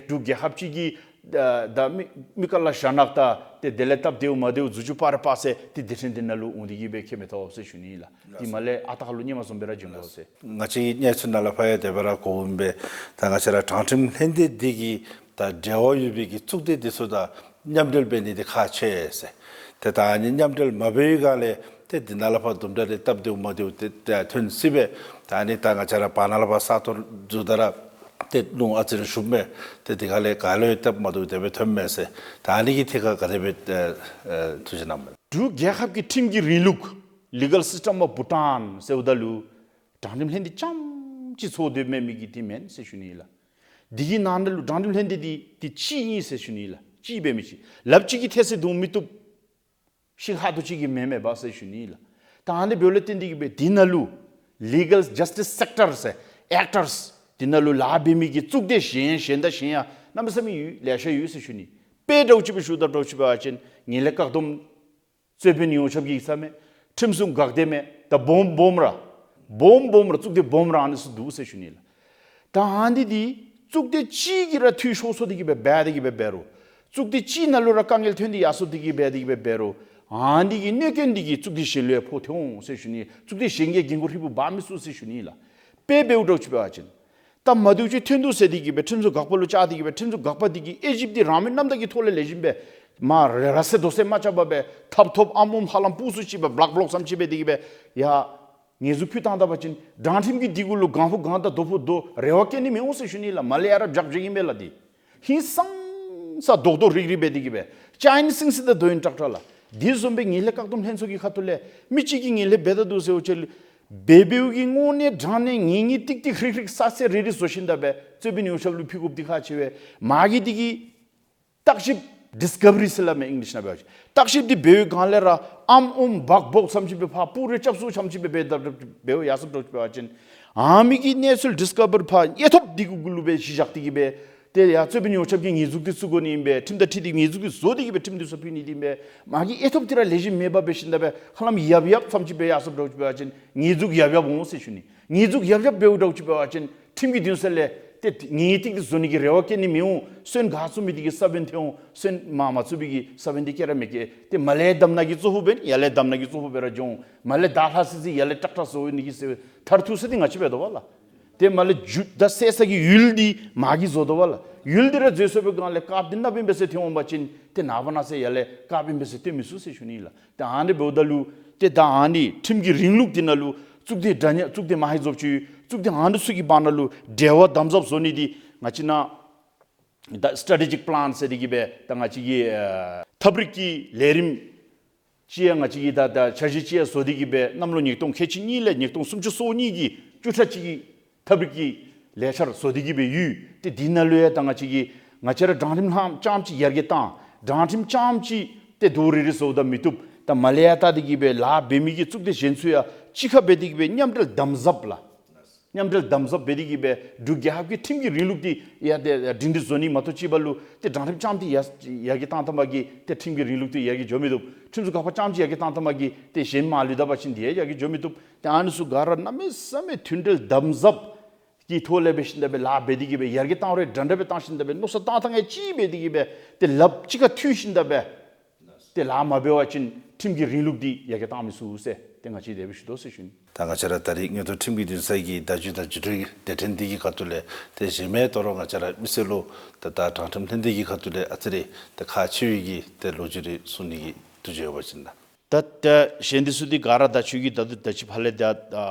འབྲུག་རྒྱལ་ཁབ་ཅིག་གི་ད་མི་མི་ཁ་ལ་ཞྭ་ནག་དང་ཏེ་དེ་ལས་སྟབས་བདེཝ་མ་བདེཝ་རྫུ་འཕྲུལ་སྤར་ར་སྤར་ས་ཏེ་སྡེ་ཕྲན་འདི་ནང་ལུ་འོང་སྟེ་གི་སྦེ་ཁྱད་མི་མཐོང་ཟེར་ཞུ་ནི་ལགས། འདི་མ་ལས་ཨ་རྟག་ལུ་སྔོན་མ་བཟུམ་སྦེ་ར་འགྱོ་དགོ་ཟེར། ང་བཅས་ཀྱི་གནས་ཚུལ་ནང་ལས་ཕར་ཡང་དེ་སྦེ་ར་གོཝ་ཨིན་པས། ད་ང་བཅས་ར་དྲང་ཁྲིམས་ལྷན་སྡེ་འདི་གིས་ ད་འབྲེལ་བ་ཡོད་པའི་གི་གཙུག་སྡེ་འདི་ཚུ་དང་མཉམ་འབྲེལ་འབད་ནི་འདི་ཁག་ཆེ་ཟེར། ཏེ་ད་ཨ་ནི་མཉམ་འབྲེལ་མ་འབད་བའི་སྒང་ལས་ཏེ་འདི་ནང་ལས་ཕར་དུམ་གྲ་རེ་སྟབས་བདེཝ་མ་བདེཝ་ཏེ་ཏེ་ཐོན་སྲིད་པས། ད་ཨ་ནི་ད་ང་བཅས་ར་བར་ན་ལས་ཕར་ས་སྟོང་བཟོ་ད་ར་ཏེ་རླུང་ཨ་ཙི་རེ་ཤུབ་མས། ཏེ་འདི་ག་ལས་ག་ལས་སྟབས་མ་བདེཝ་དེ་སྦེ་ཐོན་མས་ཟེར། ད་ཨ་ནི་གི་ཐད་ཁར་ག་དེ་སྦེ་ཨེ་ཐུགས་བཞེད་གནངམ་མས། འབྲུག་རྒྱལ་ཁབ་ཀྱི་ཁྲིམས་ཀྱི་རིང་ལུགས། Legal System of Bhutan ཟེརཝ་ད་ལུ་དྲང་ཁྲིམས་ལྷན་སྡེ་རྐྱངམ་ཅིག་ཚོགས་སྡོད་མི་གི་འདི་མེན་ཟེར་ཞུ་ནི་ལགས། འདི་གི་ནང་ན་ལུ་དྲང་ཁྲིམས་ལྷན་སྡེ་འདི་འདི་གཅིག་ཨིན་ཟེར་ཞུ་ནི་ལགས། གཅིག་འབད་མི་ཅིག་ལགཔ་གཅིག་གིས་ཐལ་སེལ་བཏང་མི་བཏུབ། ཤིག་ཧ་ཏོ་གཅིག་གིས་མེན་མེན་པས་ཟེར་ཞུ་ནི་ལགས། ད་ཨ་ནི་འབདཝ་ལས་བརྟེན་ཏེ་གིས་སྦེ་འདི་ནང་ལུ་Legal Justice Sector ཟེར་Actors འདི་ནང་ལུ་ལཱ་འབད་མི་གི་གཙུག་སྡེ་གཞན་གཞན་དང་གཞན་ཡང་གནམ་མེད་ས་མེད་ཡོད། ལེ་ཤ་ཡོད་ཟེར་ཞུ་ནི། དཔེ་འདྲཝ་ཅིག་སྦེ་ཞུཝ་ད་འདྲཝ་ཅིག་འབད་བ་ཅིན་ངན་ལྷད་བཀག་སྡོམ་རྩོད་དཔོན་ཡོངས་ཁྱབ་ཀྱི་ཡིག་ཚང་མས། ཁྲིམས་སྲུང་འགག་སྡེ་མས། ད་སྦོམ་སྦོམ་ར་སྦོམ་སྦོམ་ར་གཙུག་སྡེ་སྦོམ་ར་ཨ་ནི་ཚུ་འདུག་ཟེར་ཞུ་ནི་ལགས། ད་ཨ་ནི་འདི་གཙུག་སྡེ་གཅིག་གིས་ར་འཐུས་ཤོར་སོང་སྟེ་གིས་སྦེ་འབད་དེ་གིས་སྦེ་འབད་རུང་། གཙུག་སྡེ་གཅིག་ནང་ལུ་ར་དཀའ་ངལ་ཐོན་ཏེ་ཡར་སོང་སྟེ་གིས་འབད་དེ་གིས་སྦེ་འབད་རུང་། ཨ་ནི་གི་གནོད་སྐྱོན་འདི་གིས་གཙུག་སྡེ་གཞན་ལུ་ཡང་ཕོག་སྟེ་འོང་ཟེར་ཞུ་ནི། གཙུག་སྡེ་གཞན་གྱིས་འགན་ཁུར་ཧྲིལ་བུ་འབག་མི་ཚུགས་ཟེར་ཞུ་ནི་ལགས། དཔེ་འབདཝ་འདྲཝ་ཅིག་འབད་བ་ཅིན་ད་མ་བདེཝ་ཅིག་ཐོན་འདུག་ཟེར་ཏེ་གིས་སྦེ་ཁྲིམས་སྲུང་འགག་པ་ལུ་བཅར་ཏེ་གིས་སྦེ་ཁྲིམས་སྲུང་འགག་པ་འདི་གིས་དབྱེ་ཞིབ་འདི་རང་མོས་རྣམ་དག་གི་ཐོག་ལས་ལེགས་ཤོམ་སྦེ་མ་རེ་ར་སེ་དོ་སེ་མ་རྐྱབ་པར་སྦེ་ཐབ་ཐོབ་ཨམ་ཨུམ་ཧ་ལམ་སྤུ་སུ་ཅིག་སྦེ་བླག་བློག་ཙམ་ཅིག་འབད་དེ་གིས་སྦེ་ཡར་ཉེས་འཛུགས་ཕུལ་བཏང་ད་པ་ཅིན་དྲང་ཁྲིམས་ཀྱིས་འདི་གུ་ལུ་གང་ཕོག་གང་ད་དོ་ཕོག་དོ་རེ་བ་བསྐྱེད་ནི་མི་འོང་ཟེར་ཞུ་ནི་ལགས། མར་ལས་ཡར་ར་རྒྱབ་བཞག་གི་མས་ལགས། འདི་ཧིང་སངས་ས་རྡོག་རྡོག་རིག་རིག་འབད་དེ་གིས་སྦེ་ཅ་ཡིན་སིང་སིང་ད་དོ་ཡིན་ཀྲག་ཀྲ་ལགས། འདི་བཟུམ་སྦེ་ངན་ལྷད་བཀག་སྡོམ་ལྷན་ཚོགས་ཀྱི་ཁ་ཐུག་ལས་མི་གཅིག་གིས་ངན་ལྷད་འབད་ད་འདུག་ཟེར་བ་ཅིན་འབད་འབདཝ་གི་དངོས་གནས་དྲང་གནས་ངེས་ངེས་ཏིག་ཏིག་རིག་རིག་གསལ་གསལ་རི་རི་བཟོ་ཞིནམ་ད་སྦེ་རྩོད་དཔོན་ཡོངས་ཁྱབ་ལུ་ཕུལ་དགོཔ་འདི་ཁག་ཆེ་བས། མ་གི་འདི་གིས་བརྟག་ཞིབ་ཌིསི་ཀོ་བ་རི་ཟེར་སླབ་མས་ཨིང་ལིཤ་ནང་འབད་བ་ཅིན། བརྟག་ཞིབ་འདི་འབད་བའི་སྒང་ལས་ར་ཨམ་ཨུམ་འབག་འབོག་ཙམ་ཅིག་སྦེ་ཕར་སྤུ་རེ་རྐྱབ་སུ་ཙམ་ཅིག་སྦེ་འབད་ད་འབད་ཡར་སོངམ་འདྲཝ་ཅིག་འབད་བ་ཅིན་ཨ་མི་གི་གནས་ཚུལ་ཌིསི་ཀོ་བ་རི་ཕར་ཡེ་ཐོབ་འདི་གུ་གུ་ལུ་སྦེ་གཞི་བཞག་སྟེ་གིས་སྦེ་ཏེ་ཡར་རྩོད་དཔོན་ཡོངས་ཁྱབ་ཀྱིས་ཉེས་འཛུགས་འདི་བཙུགས་དགོ་ནི་ཨིན་པས། ཁྲིམས་དང་འཁྲིལ་ཏེ་ཉེས་འཛུགས་འདི་བཟོ་སྟེ་གིས་སྦེ་ཁྲིམས་འདི་ཚུ་ཕུལ་ནི་འདི་ཨིན་པས། མ་གི་ཡེ་ཐོབ་འདི་ར་ལེགས་ཤོམ་མེད་པར་འབད་ཞིནམ་ད་སྦེ་ཧ་ལམ་ཡབ་ཡབ་ཙམ་ཅིག་སྦེ་ཡར་སོངམ་འདྲཝ་ཅིག་འབད་བ་ཅིན་ཉེས་འཛུགས་ཡབ་ཡབ་འོང་ཟེར་ཞུ་ནི། ཉེས་འཛུགས་ཡབ་ཡབ་འབདཝ་འདྲཝ་ཅིག་འབད་བ་ཅིན་ཁྲིམས་ཀྱི་འདུན་ས་ལས་ཏེ་ངེས་ཏིག་ཏིག་བཟོ་ནི་གི་རེ་བ་བསྐྱེད་ནི་མི་འོང་། སོན་ག་བཙུགས་མི་འདི་གིས་ས་བོན་ཐོན་འོང་། སོན་མ་མ་བཙུགས་པའི་གི་ས་བོན་འདི་སྐྱེ་ར་མི་སྐྱེ། ཏེ་མར་ལས་འདམ་ནག་གི་ཙོག་པུ་འབད་ནི་ཡར་ལས་འདམ་ནག་གི་ཙོག་པུ་སྦེ་ར་འགྱོ་འོང་། མར་ལས་དར་ལྷ་སི་སི་ཡར་ལས་ཀྲག་ཀྲ་བཟོ་ནི་གི་ཟེར་མཐར་ཐུག་ས་འདི་ང་བཅས་འབད་དོ་བ་ལགས། ཏེ་མར་ལས་རྒྱུ་ད་སེལ་ས་གི་ཡུལ་འདི་མ་གིས་བཟོ་དོ་བ་ལགས། ཡུལ་འདི་ར་བཟོ་ཚུགས་པའི་སྒང་ལས་དཀརཔོ་འདི་གནགཔོ་ཨིན་པས་ཟེར་ཐོན་འོང་པ་ཅིན་ཏེ་ནངས་པ་གནངས་ཚེ་ཡར་ལས་དཀརཔོ་ཨིན་པས་ཟེར་སྟོན་མི་ཚུགས་ཟེར་ཞུ་ནི་ལགས། ཏེ་ཨ་ནི་འབདཝ་ད་ལུ་ཏེ་ད་ཨ་ནི་ཁྲིམས་ཀྱི་རིང་ལུགས་འདི་ནང་ལུ་གཙུག་སྡེ་འདྲ་མཉམ་གཙུག་སྡེ་མ་ཧེ་རྫོབ་ཅིག་ཡོད། གཙུག་སྡེ་ཨ་ནི་ཚུ་གི་བར་ན་ལུ་འབྲེལ་བ་དམ་ཟབ་བཟོ་ནི་འདི་ང་བཅས་ནཱ་ད་སི་ཊེ་ཊེ་ཇིག་པི་ལཱན་ཟེར་ཏེ་གིས་སྦེ་ད་ང་བཅས་ཀྱི་ཨ་ཐབས་རིག་གི་ལས་རིམ་ཅིག་ཡང་ང་བཅས་ཀྱིས་ད་ད་འཆར་གཞི་ཅིག་ཡང་བཟོ་སྟེ་གིས་སྦེ་གནམ་ལོ་ཉིས་སྟོང་ཁལ་གཅིག་གཉིས་ལས་ཉིས་སྟོང་སུམ་ཅུ་སོ་གཉིས་ཀྱི་བཅུ་ཕྲག་གཅིག་གི་ཐབས་རིག་གི་ལས་འཆར་བཟོ་སྟེ་གིས་སྦེ་ཡོད། ཏེ་འདི་ནང་ལུ་ཡང་ད་ང་བཅས་ཀྱིས་ང་བཅས་ར་དྲང་ཁྲིམས་ལྷན་རྐྱངམ་ཅིག་ཡར་རྒྱས་བཏང་། དྲང་ཁྲིམས་རྐྱངམ་ཅིག་ཏེ་རྡོག་རིལ་རི་བཟོཝ་ད་མི་བཏུབ། ད་མར་ལས་ཡར་བལྟ་སྟེ་གིས་སྦེ་ལཱ་འབད་མི་གི་གཙུག་སྡེ་གཞན་ཚུ་ཡང་གཅིག་ཁར་འབད་དེ་གིས་སྦེ་མཉམ་འབྲེལ་དམ་ཟབ་ལགས། མཉམ་འབྲེལ་དམ་ཟབ་འབད་དེ་གིས་སྦེ་འབྲུག་རྒྱལ་ཁབ་ཀྱི་ཁྲིམས་ཀྱི་རིང་ལུགས་འདི་ཡང་ཏེ་སྒྲིང་སྒྲི་བཟོ་ནི་མ་གཏོགས་ཅིག་འབད་ལུ་ཏེ་དྲང་ཁྲིམས་རྐྱངམ་འདི་ཡར་ཡར་རྒྱས་བཏང་བཏངམ་གིས་ཏེ་ཁྲིམས་ཀྱི་རིང་ལུགས་འདི་ཡར་རྒྱས་འགྱོ་མི་བཏུབ། ཁྲིམས་སྲུང་འགག་པ་རྐྱངམ་ཅིག་ཡར་རྒྱས་བཏང་བཏངམ་གིས་ཏེ་གཞན་མར་ལུས་ད་པ་ཅིན་འདི་ཡང་ཡར་རྒྱས་འགྱོ་མི་བཏུབ། ཏེ་ཨ་ནི་ཚུ་ག་ར་གནམ་མེད་ས་མེད་མཐུན་འབྲེལ་དམ་ཟབ་ཀྱི་ཐོག་ལས་འབད་ཞིནམ་ད་སྦེ་ལཱ་འབད་དེ་གིས་སྦེ་ཡར་རྒྱས་བཏང་རུང་འདྲན་འདྲ་སྦེ་བཏང་ཞིནམ་ད་སྦེ་མནོ་བསམ་བཏང་ཐངས་ཡང་གཅིག་འབད་དེ་གིས་སྦེ་ཏེ་ལགཔ་གཅིག་ཁར་མཐུད་ཞིནམ་ད་སྦེ་ཏེ་ལཱ་མ་འབད་བ་ཅིན་ཁྲིམས་ཀྱི་རིང་ལུགས་འདི་ཡར་རྒྱས་བཏང་མི་ཚུགས་ཟེར་ཏེ་ང་བཅས་དེ་སྦེ་ཞུ་དོ་ཟེར་ཞུ་ནི། ད་ང་བཅས་ར་ད་རེས་མངོན་མཐོ་ཁྲིམས་ཀྱི་འདུན་ས་གི་བརྡ་བརྒྱུད་དང་བརྒྱུད་འཕྲིན་སྡེ་ཚན་འདི་གི་ཁ་ཐུག་ལས་ཏེ་གཞན་མི་དོ་རུང་ང་བཅས་ར་མི་སེར་ལུ་ད་ད་དྲང་ཁྲིམས་ལྷན་སྡེ་གི་ཁ་ཐུག་ལས་ཨ་ཙི་རེ་ད་ཁག་ཆེ་བའི་གི་ཏེ་ལོ་རྒྱུས་རེ་གསུང་ནི་གི་ཐུགས་བཞེད་ཡོད་པ་ཅིན་ད། ད་ད་གཞན་འདི་ཚུ་འདི་ག་ར་ད་ཁྱོད་ཀྱིས་ད་ད་ད་ཅི་ཕར་ལས་ད་ཨ་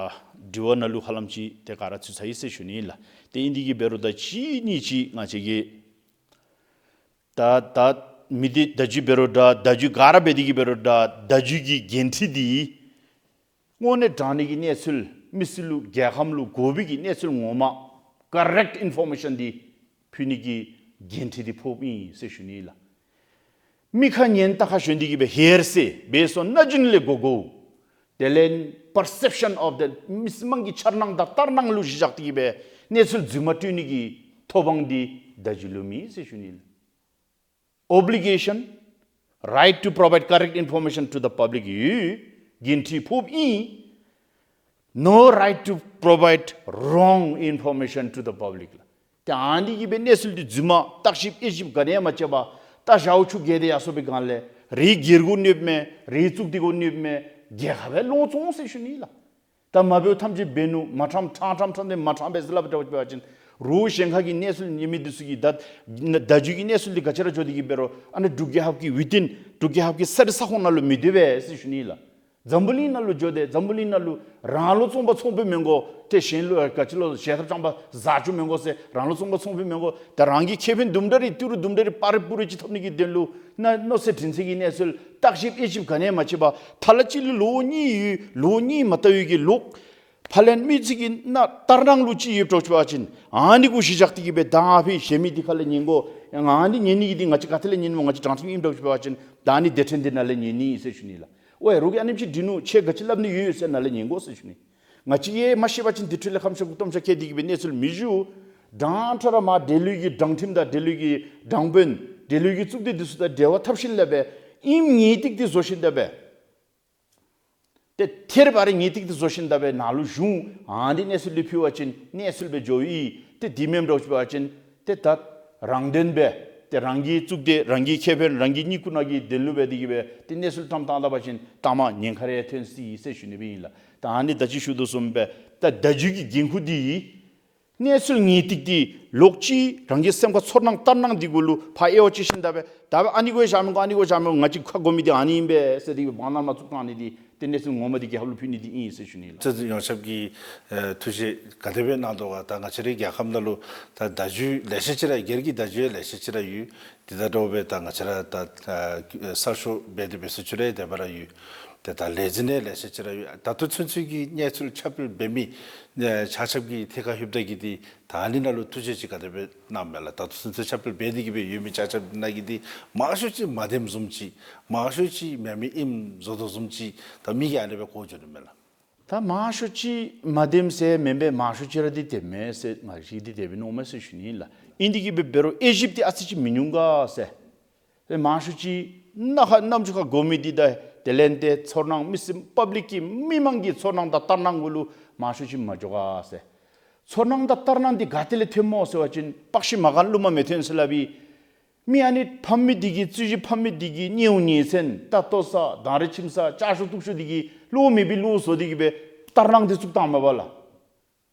དྲི་བ་ནང་ལུ་ཧ་ལམ་ཅིག་ཏེ་ག་ར་ཚུད་ཚར་ཡི་ཟེར་ཞུ་ནི་ལགས། ཏེ་ཨིན་དེ་གིས་འབད་རུང་ད་གཅིག་གཉིས་ཅིག་ང་བཅས་ཀྱིས་ད་ད་མི་འདི་བརྡ་བརྒྱུད་འབད་རུང་འདྲ་བརྡ་བརྒྱུད་ག་ར་འབད་དེ་གིས་འབད་རུང་འདྲ་བརྡ་བརྒྱུད་ཀྱི་འགན་འཁྲི་འདི་དངོས་གནས་དྲང་གནས་ཀྱི་གནས་ཚུལ་མི་སེར་ལུ་རྒྱལ་ཁམས་ལུ་དགོ་པའི་གི་གནས་ཚུལ་ངོ་མ་ཀོ་རེཀཊ་ཨིན་ཕོར་མེ་ཤཱན་འདི་ཕུལ་ནི་གི་འགན་འཁྲི་འདི་ཕོགཔ་ཨིན་ཟེར་ཞུ་ནི་ལགས། མི་ཁ་ཉན་རྟ་ཁ་ཞོན་ཏེ་གིས་སྦེ་ཧེར་སེ་འབད་སོང་ན་རྒྱུན་ལས་དགོ་དགོ། དེ་ལས་perception of the མི་མང་གི་འཆར་སྣང་དང་ལྟར་སྣང་ལུ་གཞི་བཞག་སྟེ་གིས་སྦེ་གནས་ཚུལ་རྫུན་མ་སྤྲོད་ནི་གི་ཐོབ་དབང་འདི་བརྡ་བརྒྱུད་ལུ་མེད་ཟེར་ཞུ་ནི་ལགས། Obligation, right to provide correct information to the public ཡོད། འགན་འཁྲི་ཕོགཔ་ཨིན། No right to provide wrong information to the public ལགས། ཏེ་ཨ་ནི་གིས་སྦེ་གནས་ཚུལ་འདི་རྫུན་མ་བརྟག་ཞིབ་དབྱེ་ཞིབ་ག་ནི་ཡང་མ་རྐྱབ་པར་ད་ཞཝ་ཆུ་བརྒལ་ཏེ་ཡར་སོང་པའི་སྒང་ལས་རེ་སྒེར་གུ་གནོདཔ་མས། རེ་གཙུག་སྡེ་གུ་གནོདཔ་མས། རྒྱལ་ཁབ་སྦེ་ལོང་བཙོང་ཟེར་ཞུ་ནི་ལགས། ད་མ་འབདཝ་ཐམས་ཅད་འབད་ནུག། མ་ཁྲམ་ཁྲམ་ཁྲམ་ཁྲམ་ཏེ་མ་ཁྲམ་འབད་ཟེར་སླབ་འདྲཝ་ཅིག་འབད་བ་ཅིན་ རོགས་གཞན་ཁ་གི་གནས་ཚུལ་ཉན་མི་འདི་ཚུ་གིས་ད་བརྡ་བརྒྱུད་ཀྱི་གནས་ཚུལ་འདི་ག་ཅི་ར་འགྱོ་སྟེ་གི་འབད་རུང་ཨ་ནི་འབྲུག་རྒྱལ་ཁབ་ཀྱི་ཝི་ཏིན་འབྲུག་རྒྱལ་ཁབ་ཀྱི་ས་རི་ས་ཁོངས་ནང་ལུ་མི་སྡོད་པས་ཟེར་ཞུ་ནི་ལགས། འཛམ་བུ་གླིང་ནང་ལུ་འགྱོ་སྟེ་འཛམ་བུ་གླིང་ནང་ལུ་རང་ལུ་བཙོང་པ་བཙོང་དཔེ་མི་དགོ། ཏེ་གཞན་ལུ་ག་ཅི་ལོ་ཞལ་ཐབ་རྐྱང་པ་ཟ་བཅུག་མི་དགོ་ཟེར་རང་ལུ་བཙོང་པ་བཙོང་དཔེ་མི་དགོ། ད་རང་གི་ཁེ་ཕན་དུམ་གྲ་རེ་ཏི་རུ་དུམ་གྲ་རེ་པར་རེ་སྤུ་རེ་ཅིག་ཐོབ་ནི་གི་དོན་ལུ་ན་མནོ་ཚད་དྲིན་ཚད་ཀྱི་གནས་ཚུལ་བརྟག་ཞིབ་དབྱེ་ཞིབ་ག་ནི་ཡང་མ་བྱས་པར་ཐ་ལ་གཅིག་ལུ་ལོ་གཉིས་ཡོད་ལོ་གཉིས་མ་ལྟ་བའི་གི་ལོག་ཕ་ལན་མི་ཚུ་གི་ནང་ལྟར་སྣང་ལུ་ཅིག་ཡོདཔ་འདྲཝ་ཅིག་འབད་བ་ཅིན་ཨ་ནི་གུ་གཞི་བཞག་སྟེ་གི་སྦེ་ད་ཕར་གཞན་མི་འདི་ཁ་ལས་ཉན་དགོ། ང་འདི་ཉན་ནི་གི་འདི་ང་བཅས་ག་ཏེ་ལས་ཉན་སྨོ། ང་བཅས་དྲང་ཁྲིམས་ཨིནམ་འདྲཝ་ཅིག་འབད་བ་ཅིན་ད་ཨ་ནི་སྡེ་ཕྲན་འདི་ནང་ལས་ཉན་ནི་ཨིན་ཟེར་ཞུ་ནི་ལགས། ཝའི་རོགས་ཀྱིས་ཨ་ནེམ་ཅིག་འདྲི་ནུག། ཁྱོད་ག་ཅི་སླབ་ནི་ཡོད་ཟེར་ནཱ་ལས་ཉན་དགོ་ཟེར་ཞུ་ནི། ང་བཅས་ཡང་མ་ཤེས་པ་ཅིན་དེ་འཕྲོ་ལས་ཁམས་ཤ་གུ་ཏོམ་ཤ་ཁྱེར་ཏེ་གི་སྦེ་གནས་ཚུལ་མི་ཞུ། དྲང་ཁྲ་ར་མར་འབྲེལ་ཡོད་ཀྱི་དྲང་ཁྲིམས་དང་འབྲེལ་ཡོད་ཀྱི་དྲང་དཔོན་འབྲེལ་ཡོད་ཀྱི་གཙུག་སྡེ་འདི་ཚུ་དང་འབྲེལ་བ་འཐབ་ཞིནམ་ལས་སྦེ་ཨིནམ་ངེས་ཏིག་འདི་བཟོ་ཞིནམ་ད་སྦེ་ཏེ་ཐད་རི་བ་རི་ངེས་ཏིག་འདི་བཟོ་ཞིནམ་ད་སྦེ་ནཱ་ལུ་ཞུ། ཨ་ནི་གནས་ཚུལ་འདི་ཕུལ་བ་ཅིན་གནས་ཚུལ་སྦེ་འགྱོ་ཡི། ཏེ་དེ་མེནམ་འདྲཝ་ཅིག་འབད་བ་ཅིན་ཏེ་ད་རང་དོན་སྦེ་ཏེ་རང་གི་གཙུག་སྡེ་རང་གི་ཁེ་ཕན་རང་གི་སྙིང་ཁུ་ནང་གི་དོན་ལུ་འབད་དེ་གི་སྦེ་ཏེ་གནས་ཚུལ་བཀྲམ་བཏང་ད་པ་ཅིན་ལྟ་མ་ཉེན་ཁ་རེ་ཐོན་སྲིད་ཟེར་ཞུ་ནི་སྦེ་ཨིན་ལགས། ད་ཨ་ནི་ད་ཅི་ཞུ་དོ་བཟུམ་སྦེ་ད་བརྡ་བརྒྱུད་ཀྱི་འགན་ཁུར་འདི་གནས་ཚུལ་ངེས་ཏིག་འདི་ལོག་ཅིག་རང་གི་སེམས་ཁར་ཚོར་སྣང་ལྟར་སྣང་འདི་གུ་ལུ་ཕར་དབྱེ་བ་དཔྱད་ཞིནམ་ད་སྦེ་ད་སྦེ་ཨ་ནི་གུ་བཞག་མི་དགོ་ཨ་ནི་གུ་བཞག་མི་དགོ། ང་བཅས་ཁ་དགོ་མི་འདི་ཨ་ནི་ཨིན་པས་ཟེར་ཏེ་བང་ནང་མར་བཙུགས་བཏང་ནི་འདི་ཏེ་གནས་ཚུལ་ངོ་མ་འདི་རྒྱལ་ཁབ་ལུ་ཕུལ་ནི་འདི་ཨིན་ཟེར་ཞུ་ནི་ལགས། རྩོད་འཛིན་ཡོངས་ཁྱབ་ཀྱིས་ཨེ་ཐུགས་བཞེད་ག་དེ་སྦེ་གནང་དོ་ག། ད་ང་བཅས་རའི་རྒྱལ་ཁབ་ནང་ལུ་ད་བརྡ་བརྒྱུད་ལེ་ཤ་ཅིག་ར་སྒེར་གྱི་བརྡ་བརྒྱུད་ལེ་ཤ་ཅིག་ར་ཡོད། དེ་དང་འདྲཝ་སྦེ་ད་ང་བཅས་ར་ད་ཨ་གསར་ཤོག་འབད་དེ་འབད་ས་ཅིག་ར་དེ་སྦེ་ར་ཡོད། ཏེ་ད་ལས་འཛིན་ནང་ལེ་ཤ་ཅིག་ར་ཡོད། ད་ལྟོ་ཚུན་ཚོད་ཀྱི་གནས་ཚུལ་ཁྱབ་སྤེལ་འབད་མི་ཨེ་ཆ་ཁྱབ་ཀྱི་ཐད་ཁར་ལྷོདཔ་ད་གི་འདི་ད་ཨ་ནི་ནང་ལུ་ཐུགས་བཞེད་ཅིག་ག་དེ་སྦེ་གནངམ་མས་ལགས། ད་ལྟོ་ཚུན་ཚོད་ཁྱབ་སྤེལ་འབད་དེ་གི་སྦེ་ཡོད་མི་ཆ་ཁྱབ་ནང་གི་འདི་མང་ཤོས་ཅིག་མ་བདེནམ་བཟུམ་ཅིག་མང་ཤོས་ཅིག་མེན་མི་ཨིནམ་བཟོ་དོ་བཟུམ་ཅིག་ད་མི་གིས་ཨ་ནི་སྦེ་གོ་འགྱོ་ནི་མས་ལགས། ད་མང་ཤོས་ཅིག་མ་བདེནམ་ཟེར་མེན་པས། མང་ཤོས་ཅིག་ར་འདི་བདེནམ་མས་ཟེར་ང་བཅས་འདི་དེ་སྦེ་མནོཝ་མས་ཟེར་ཞུ་ནི་ཨིན་ལགས། ཨིན་དེ་གི་སྦེ་འབད་རུང་དབྱེ་ཞིབ་འདི་ཨ་ཙི་ཅིག་མི་ཉུང་ག་ཟེར། ཏེ་མང་ཤོས་ཅིག་ནཱ་ཁར་རྣམ་ཅོ་ཁར་དགོ་མི་འདི་ད་དེ་ལས་ཏེ་ཚོར་སྣང་མི་སེར་པབ་ལིཀ་གི་མི་མང་གི་ཚོར་སྣང་དང་ལྟར་སྣང་གུ་ལུ་མང་ཤོས་ཅིག་མ་འགྱོ་ག་ཟེར། ཚོར་སྣང་དང་ལྟར་སྣང་འདི་ག་ཏེ་ལས་ཐོནམ་སྨོ་ཟེར་བ་ཅིན་པག་ཤིང་མ་གང་རླུང་མ་མི་ཐོན་ཟེར་སླབ་ཨིན། མི་ཨ་ནི་ཕམ་མི་འདི་གིས་རྩོད་གཞི་ཕམ་མི་འདི་གིས་ཉེཝ་ཉེ་ཚན་ད་ལྟོ་ས་དང་རེ་ཁྱིམ་ས་ལྕགས་ཤོག་ཏོག་ཤོག་འདི་གིས་ལོ་མེད་པའི་ལོ་བཟོ་སྟེ་གི་སྦེ་ལྟར་སྣང་འདི་བཙུགས་བཏངམ་མས་པ་ལགས།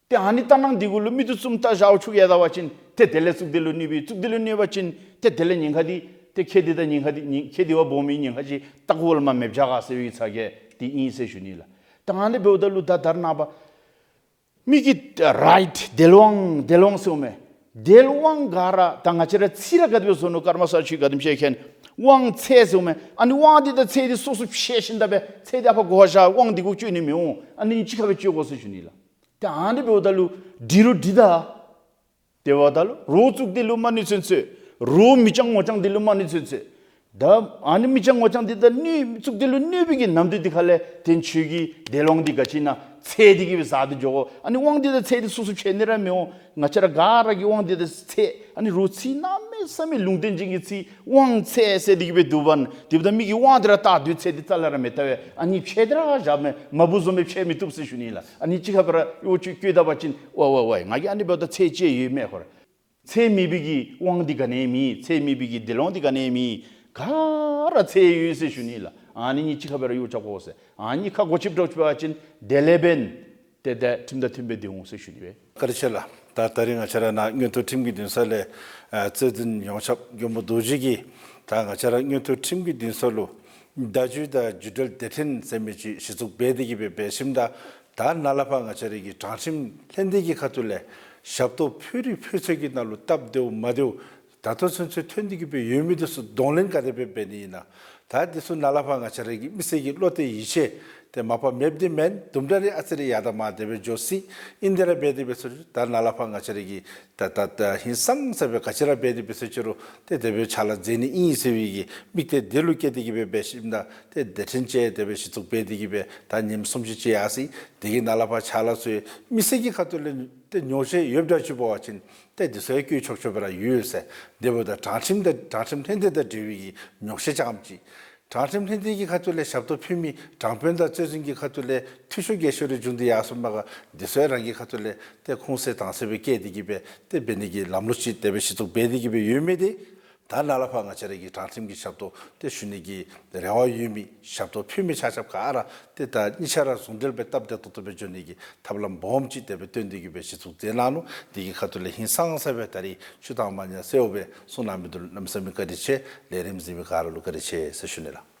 ཏེ་ཨ་ནི་ལྟར་སྣང་འདི་གུ་ལུ་མིག་ཏོ་བཙུམ་ལྟ་བཞག་ཆུག་ཡར་ད་པ་ཅིན་ཏེ་དེ་ལས་གཙུག་སྡེ་ལུ་གནོད་པའི་གཙུག་སྡེ་ལུ་གནོད་པ་ཅིན་ཏེ་དེ་ལས་ཉེན་ཁ་འདི་ཏེ་ཁེ་འདི་དང་ཉེན་ཁ་འདི་ཉེན་ཁེ་འདི་བ་སྦོམ་མི་ཉེན་ཁ་ཅིག་ལྟག་ཀོ་ལས་མར་མེདཔ་བཞག་ག་ཟེར་བའི་ཚ་གྱང་འདི་ཨིན་ཟེར་ཞུ་ནི་ལགས། ད་ཨ་ནི་འབདཝ་ད་ལུ་ད་ད་རེས་ནངས་པ་མི་གིས་རའིཊ་དལ་དབང་དལ་དབང་ཟེརཝ་མས། དལ་དབང་ག་ར་ད་ང་བཅས་ར་ཚིག་ར་ག་དེ་སྦེ་བཟོ་ནུག། ཀརྨ་སར་ཁྱོད་ག་དེམ་ཤེས་མཁན། དབང་ཚད་ཟེརཝ་མས། ཨ་ནི་དབང་འདི་དང་ཚད་འདི་སོ་སོ་ཕྱེ་ཞིནམ་ད་སྦེ་ཚད་འདི་ཨ་ཕར་གོ་བ་བཞག། དབང་འདི་གུ་སྤྱོད་ནི་མི་འོང་། ཨ་ནི་གཅིག་ཁར་སྦེ་སྤྱོད་དགོ་ཟེར་ཞུ་ནི་ལགས། ཏེ་ཨ་ནི་འབདཝ་ད་ལུ་འདྲི་རུང་འདྲི་ད། དེ་འབདཝ་ད་ལུ་རོགས་གཙུག་སྡེ་ལུ་མ་གནོད་ཚུན་ཚོད། རོགས་མི་སྤྱང་ངོ་སྤྱང་འདི་ལུ་མ་གནོད་ཚུན་ཚོད། ད་ཨ་ནི་མི་སྤྱང་ངོ་སྤྱང་འདི་ད་གནོད་གཙུག་སྡེ་ལུ་གནོད་པའི་གི་ནམ་དུས་འདི་ཁ་ལས་དེ་ཁྱོད་ཀྱིས་དལ་དབང་འདི་ག་ཅི་ཨིན་ན་ཚད་འདི་གི་སྦེ་ཟ་སྟེ་འགྱོ་དགོ། ཨ་ནི་དབང་འདི་དང་ཚད་འདི་སོ་སོ་ཕྱེ་ནི་ར་མི་འོང་། ང་བཅས་ར་ག་ར་གིས་དབང་འདི་དང་ཚད་ཨ་ནི་རོགས་ཚིག་གནམ་མེད་ས་མེད་ལུང་བསྟན་ཅན་གྱི་ཚིག་དབང་ཚད་ཟེར་འདི་གི་སྦེ་འདུག་པ། དེ་འབདཝ་ད་མི་གིས་དབང་འདི་ར་བལྟ་སྡོད་ཚད་འདི་རྩ་ལས་ར་མི་བལྟ་བས། ཨ་ནི་ཕྱེ་སྟེ་ར་བཞག་མས། མ་བུ་བཟུམ་སྦེ་ཕྱེ་མི་བཏུབ་ཟེར་ཞུ་ནི་ལགས། ཨ་ནི་གཅིག་ཁར་སྦེ་ར་གཡོག་ཅིག་བཀོད་ད་པ་ཅིན་ཝའི་ཝའི་ཝའི་ང་གིས་ཨ་ནི་འབདཝ་ད་ཚད་ཅིག་ཡོད་མས་ཁོ་ར། ཚད་མེད་པའི་གི་དབང་འདི་ག་ནི་མེད། ཚད་མེད་པའི་གི་དལ་དབང་འདི་ག་ནི་མེད། ག་ར་ཚད་ཡོད་ཟེར་ཞུ་ནི་ལགས། ཨ་ནི་གཉིས་གཅིག་ཁར་སྦེ་ར་གཡོག་རྐྱབ་དགོ་ཟེར། ཨ་ནི་ཁ་གོ་ཆིབས་འདྲཝ་ཅིག་འབད་བ་ཅིན་དེ་ལས་འབདན་ཏེ་ད་ཁྲིམས་དང་མཐུན་པའི་འདི་འོང་ཟེར་ཞུ་ནི་སྦེ། བཀའ་དྲིན་ཆེ་ལགས། ད་ད་རིས་ང་བཅས་ར་ནཱ་མངོན་མཐོ་ཁྲིམས་ཀྱི་འདུན་ས་ལས་ཨ་རྩོད་འཛིན་ཡོངས་ཁྱབ་མགོན་པོ་རྡོ་རྗེ་གིས་ད་ང་བཅས་ར་མངོན་མཐོ་ཁྲིམས་ཀྱི་འདུན་ས་ལུ་བརྡ་བརྒྱུད་དང་བརྒྱུད་འབྲེལ་སྡེ་ཕྲན་ཟེར་མི་ཅིག་གཞི་བཙུགས་འབད་དེ་གི་སྦེ་འབད་ཞིནམ་ད་ད་ནཱ་ལས་ཕར་ང་བཅས་ར་གི་དྲང་ཁྲིམས་ལྷན་སྡེ་གི་ཁ་ཐུག་ལས་ཞབས་ཏོག་ཕུལ་རིགས་ཕུལ་ཚད་ཀྱི་ནང་ལུ་སྟབས་བདེཝ་མ་བདེཝ་ད་ལྟོ་ཚུན་ཚོད་ཐོན་ཏེ་གི་སྦེ་ཡོད་མི་འདི་ཚུ་གདོང་ལེན་ག་དེ་སྦེ་འབད་ནི་ཨིན་ན། ད་འདི་ཚུ་ནཱ་ལས་ཕར་ང་བཅས་ར་གི་མི་སེར་གྱི་བློ་གཏད་ཡིད་ཆེས་དེ་མ་པ་མེདཔ་འདི་མེན། དུམ་གྲ་རེ་ཨ་ཙི་རེ་ཡར་དང་མར་དེ་སྦེ་འགྱོ་སྲིད། ཨིན་དེ་ར་འབད་དེ་འབད་ས་ཅིག་རུང་ད་ནཱ་ལས་ཕར་ང་བཅས་ར་གིས་ད་ད་ད་ཧིང་སངས་ས་སྦེ་ག་ཅི་ར་འབད་དེ་འབད་ས་ཅིག་རུང་ཏེ་དེ་སྦེ་ཕྱག་ལཱ་མཛད་ནི་ཨིན་ཟེར་བའི་གི་དམིགས་གཏད་དེ་ལུ་བསྐྱེད་དེ་གི་སྦེ་འབད་ཞིནམ་ད་ཏེ་སྡེ་ཕྲན་ཅིག་དེ་སྦེ་གཞི་བཙུགས་འབད་དེ་གི་སྦེ་ད་ཉིནམ་གསུམ་བཞི་ཅིག་ཡར་སོ་ཡི། དེ་གི་ནཱ་ལས་ཕར་ཕྱག་ལཱ་ཚུ་མི་སེར་གྱི་ཁ་ཐུག་ལས་ཏེ་ཉོགས་བཤད་ཡོདཔ་འདྲཝ་ཅིག་འབད་བ་ཅིན་ཏེ་འདི་ཚུ་ཡང་བཀོད་ཆོག་ཆོག་སྦེ་ར་ཡོད་ཟེར། དེ་འབདཝ་ད་དྲང་ཁྲིམས་དང་དྲང་ཁྲིམས་ལྷན་སྡེ་དང་འབྲེལ་བའི་གི་ཉོགས་བཤད་རྐྱངམ་ཅིག། དྲང་ཁྲིམས་ལྷན་སྡེ་གི་ཁ་ཐུག་ལས་ཞབས་ཏོག་ཕུལ་མི་དྲང་དཔོན་དང་རྩོད་འཛིན་གྱི་ཁ་ཐུག་ལས་འཐུས་ཤོར་འགལ་ཤོར་རེ་བྱུང་སྟེ་ཡར་སོངམ་མས་ག། འདི་ཚུ་ཡང་རང་གི་ཁ་ཐུག་ལས་ཏེ་ཁུངས་གསལ་དྭངས་གསལ་སྦེ་བཀལ་ཏེ་གི་སྦེ་ཏེ་འབད་ནི་གི་ལམ་ལུགས་ཅིག་དེ་སྦེ་གཞི་བཙུགས་འབད་དེ་གི་སྦེ་ཡོད་མི་འདི་ ད་ནཱ་ལས་ཕར་ང་བཅས་ར་གི་དྲང་ཁྲིམས་ཀྱི་ཞབས་ཏོག་དེ་ཞུ་ནི་གི་རེ་བ་ཡོད་མི་ཞབས་ཏོག་ཕུལ་མི་ཆ་ཁྱབ་ག་ར་ཏེ་ད་གཉིས་ཆ་ར་ཟུང་འབྲེལ་སྦེ་སྟབས་བདེ་ཏོག་ཏོ་སྦེ་འགྱོ་ནི་གི་ཐབས་ལམ་སྦོམ་ཅིག་དེ་སྦེ་བཏོན་ཏེ་གི་སྦེ་གཞི་བཙུགས་མཛད་གནང་ནུག། དེ་གི་ཁ་ཐུག་ལས་ཧིང་སངས་ས་སྦེ་ད་རིས་ཆུ་དྭངས་མ་ཉ་སེརཝ་སྦེ་གསུང་གནང་མི་འདི་ལུ་གནམ་མེད་ས་མེད་བཀའ་དྲིན་ཆེ། ལས་རིམ་གཟིགས་མི་ག་ར་ལུ་བཀའ་དྲིན་ཆེ་ཟེར་ཞུ་ནི་ལགས།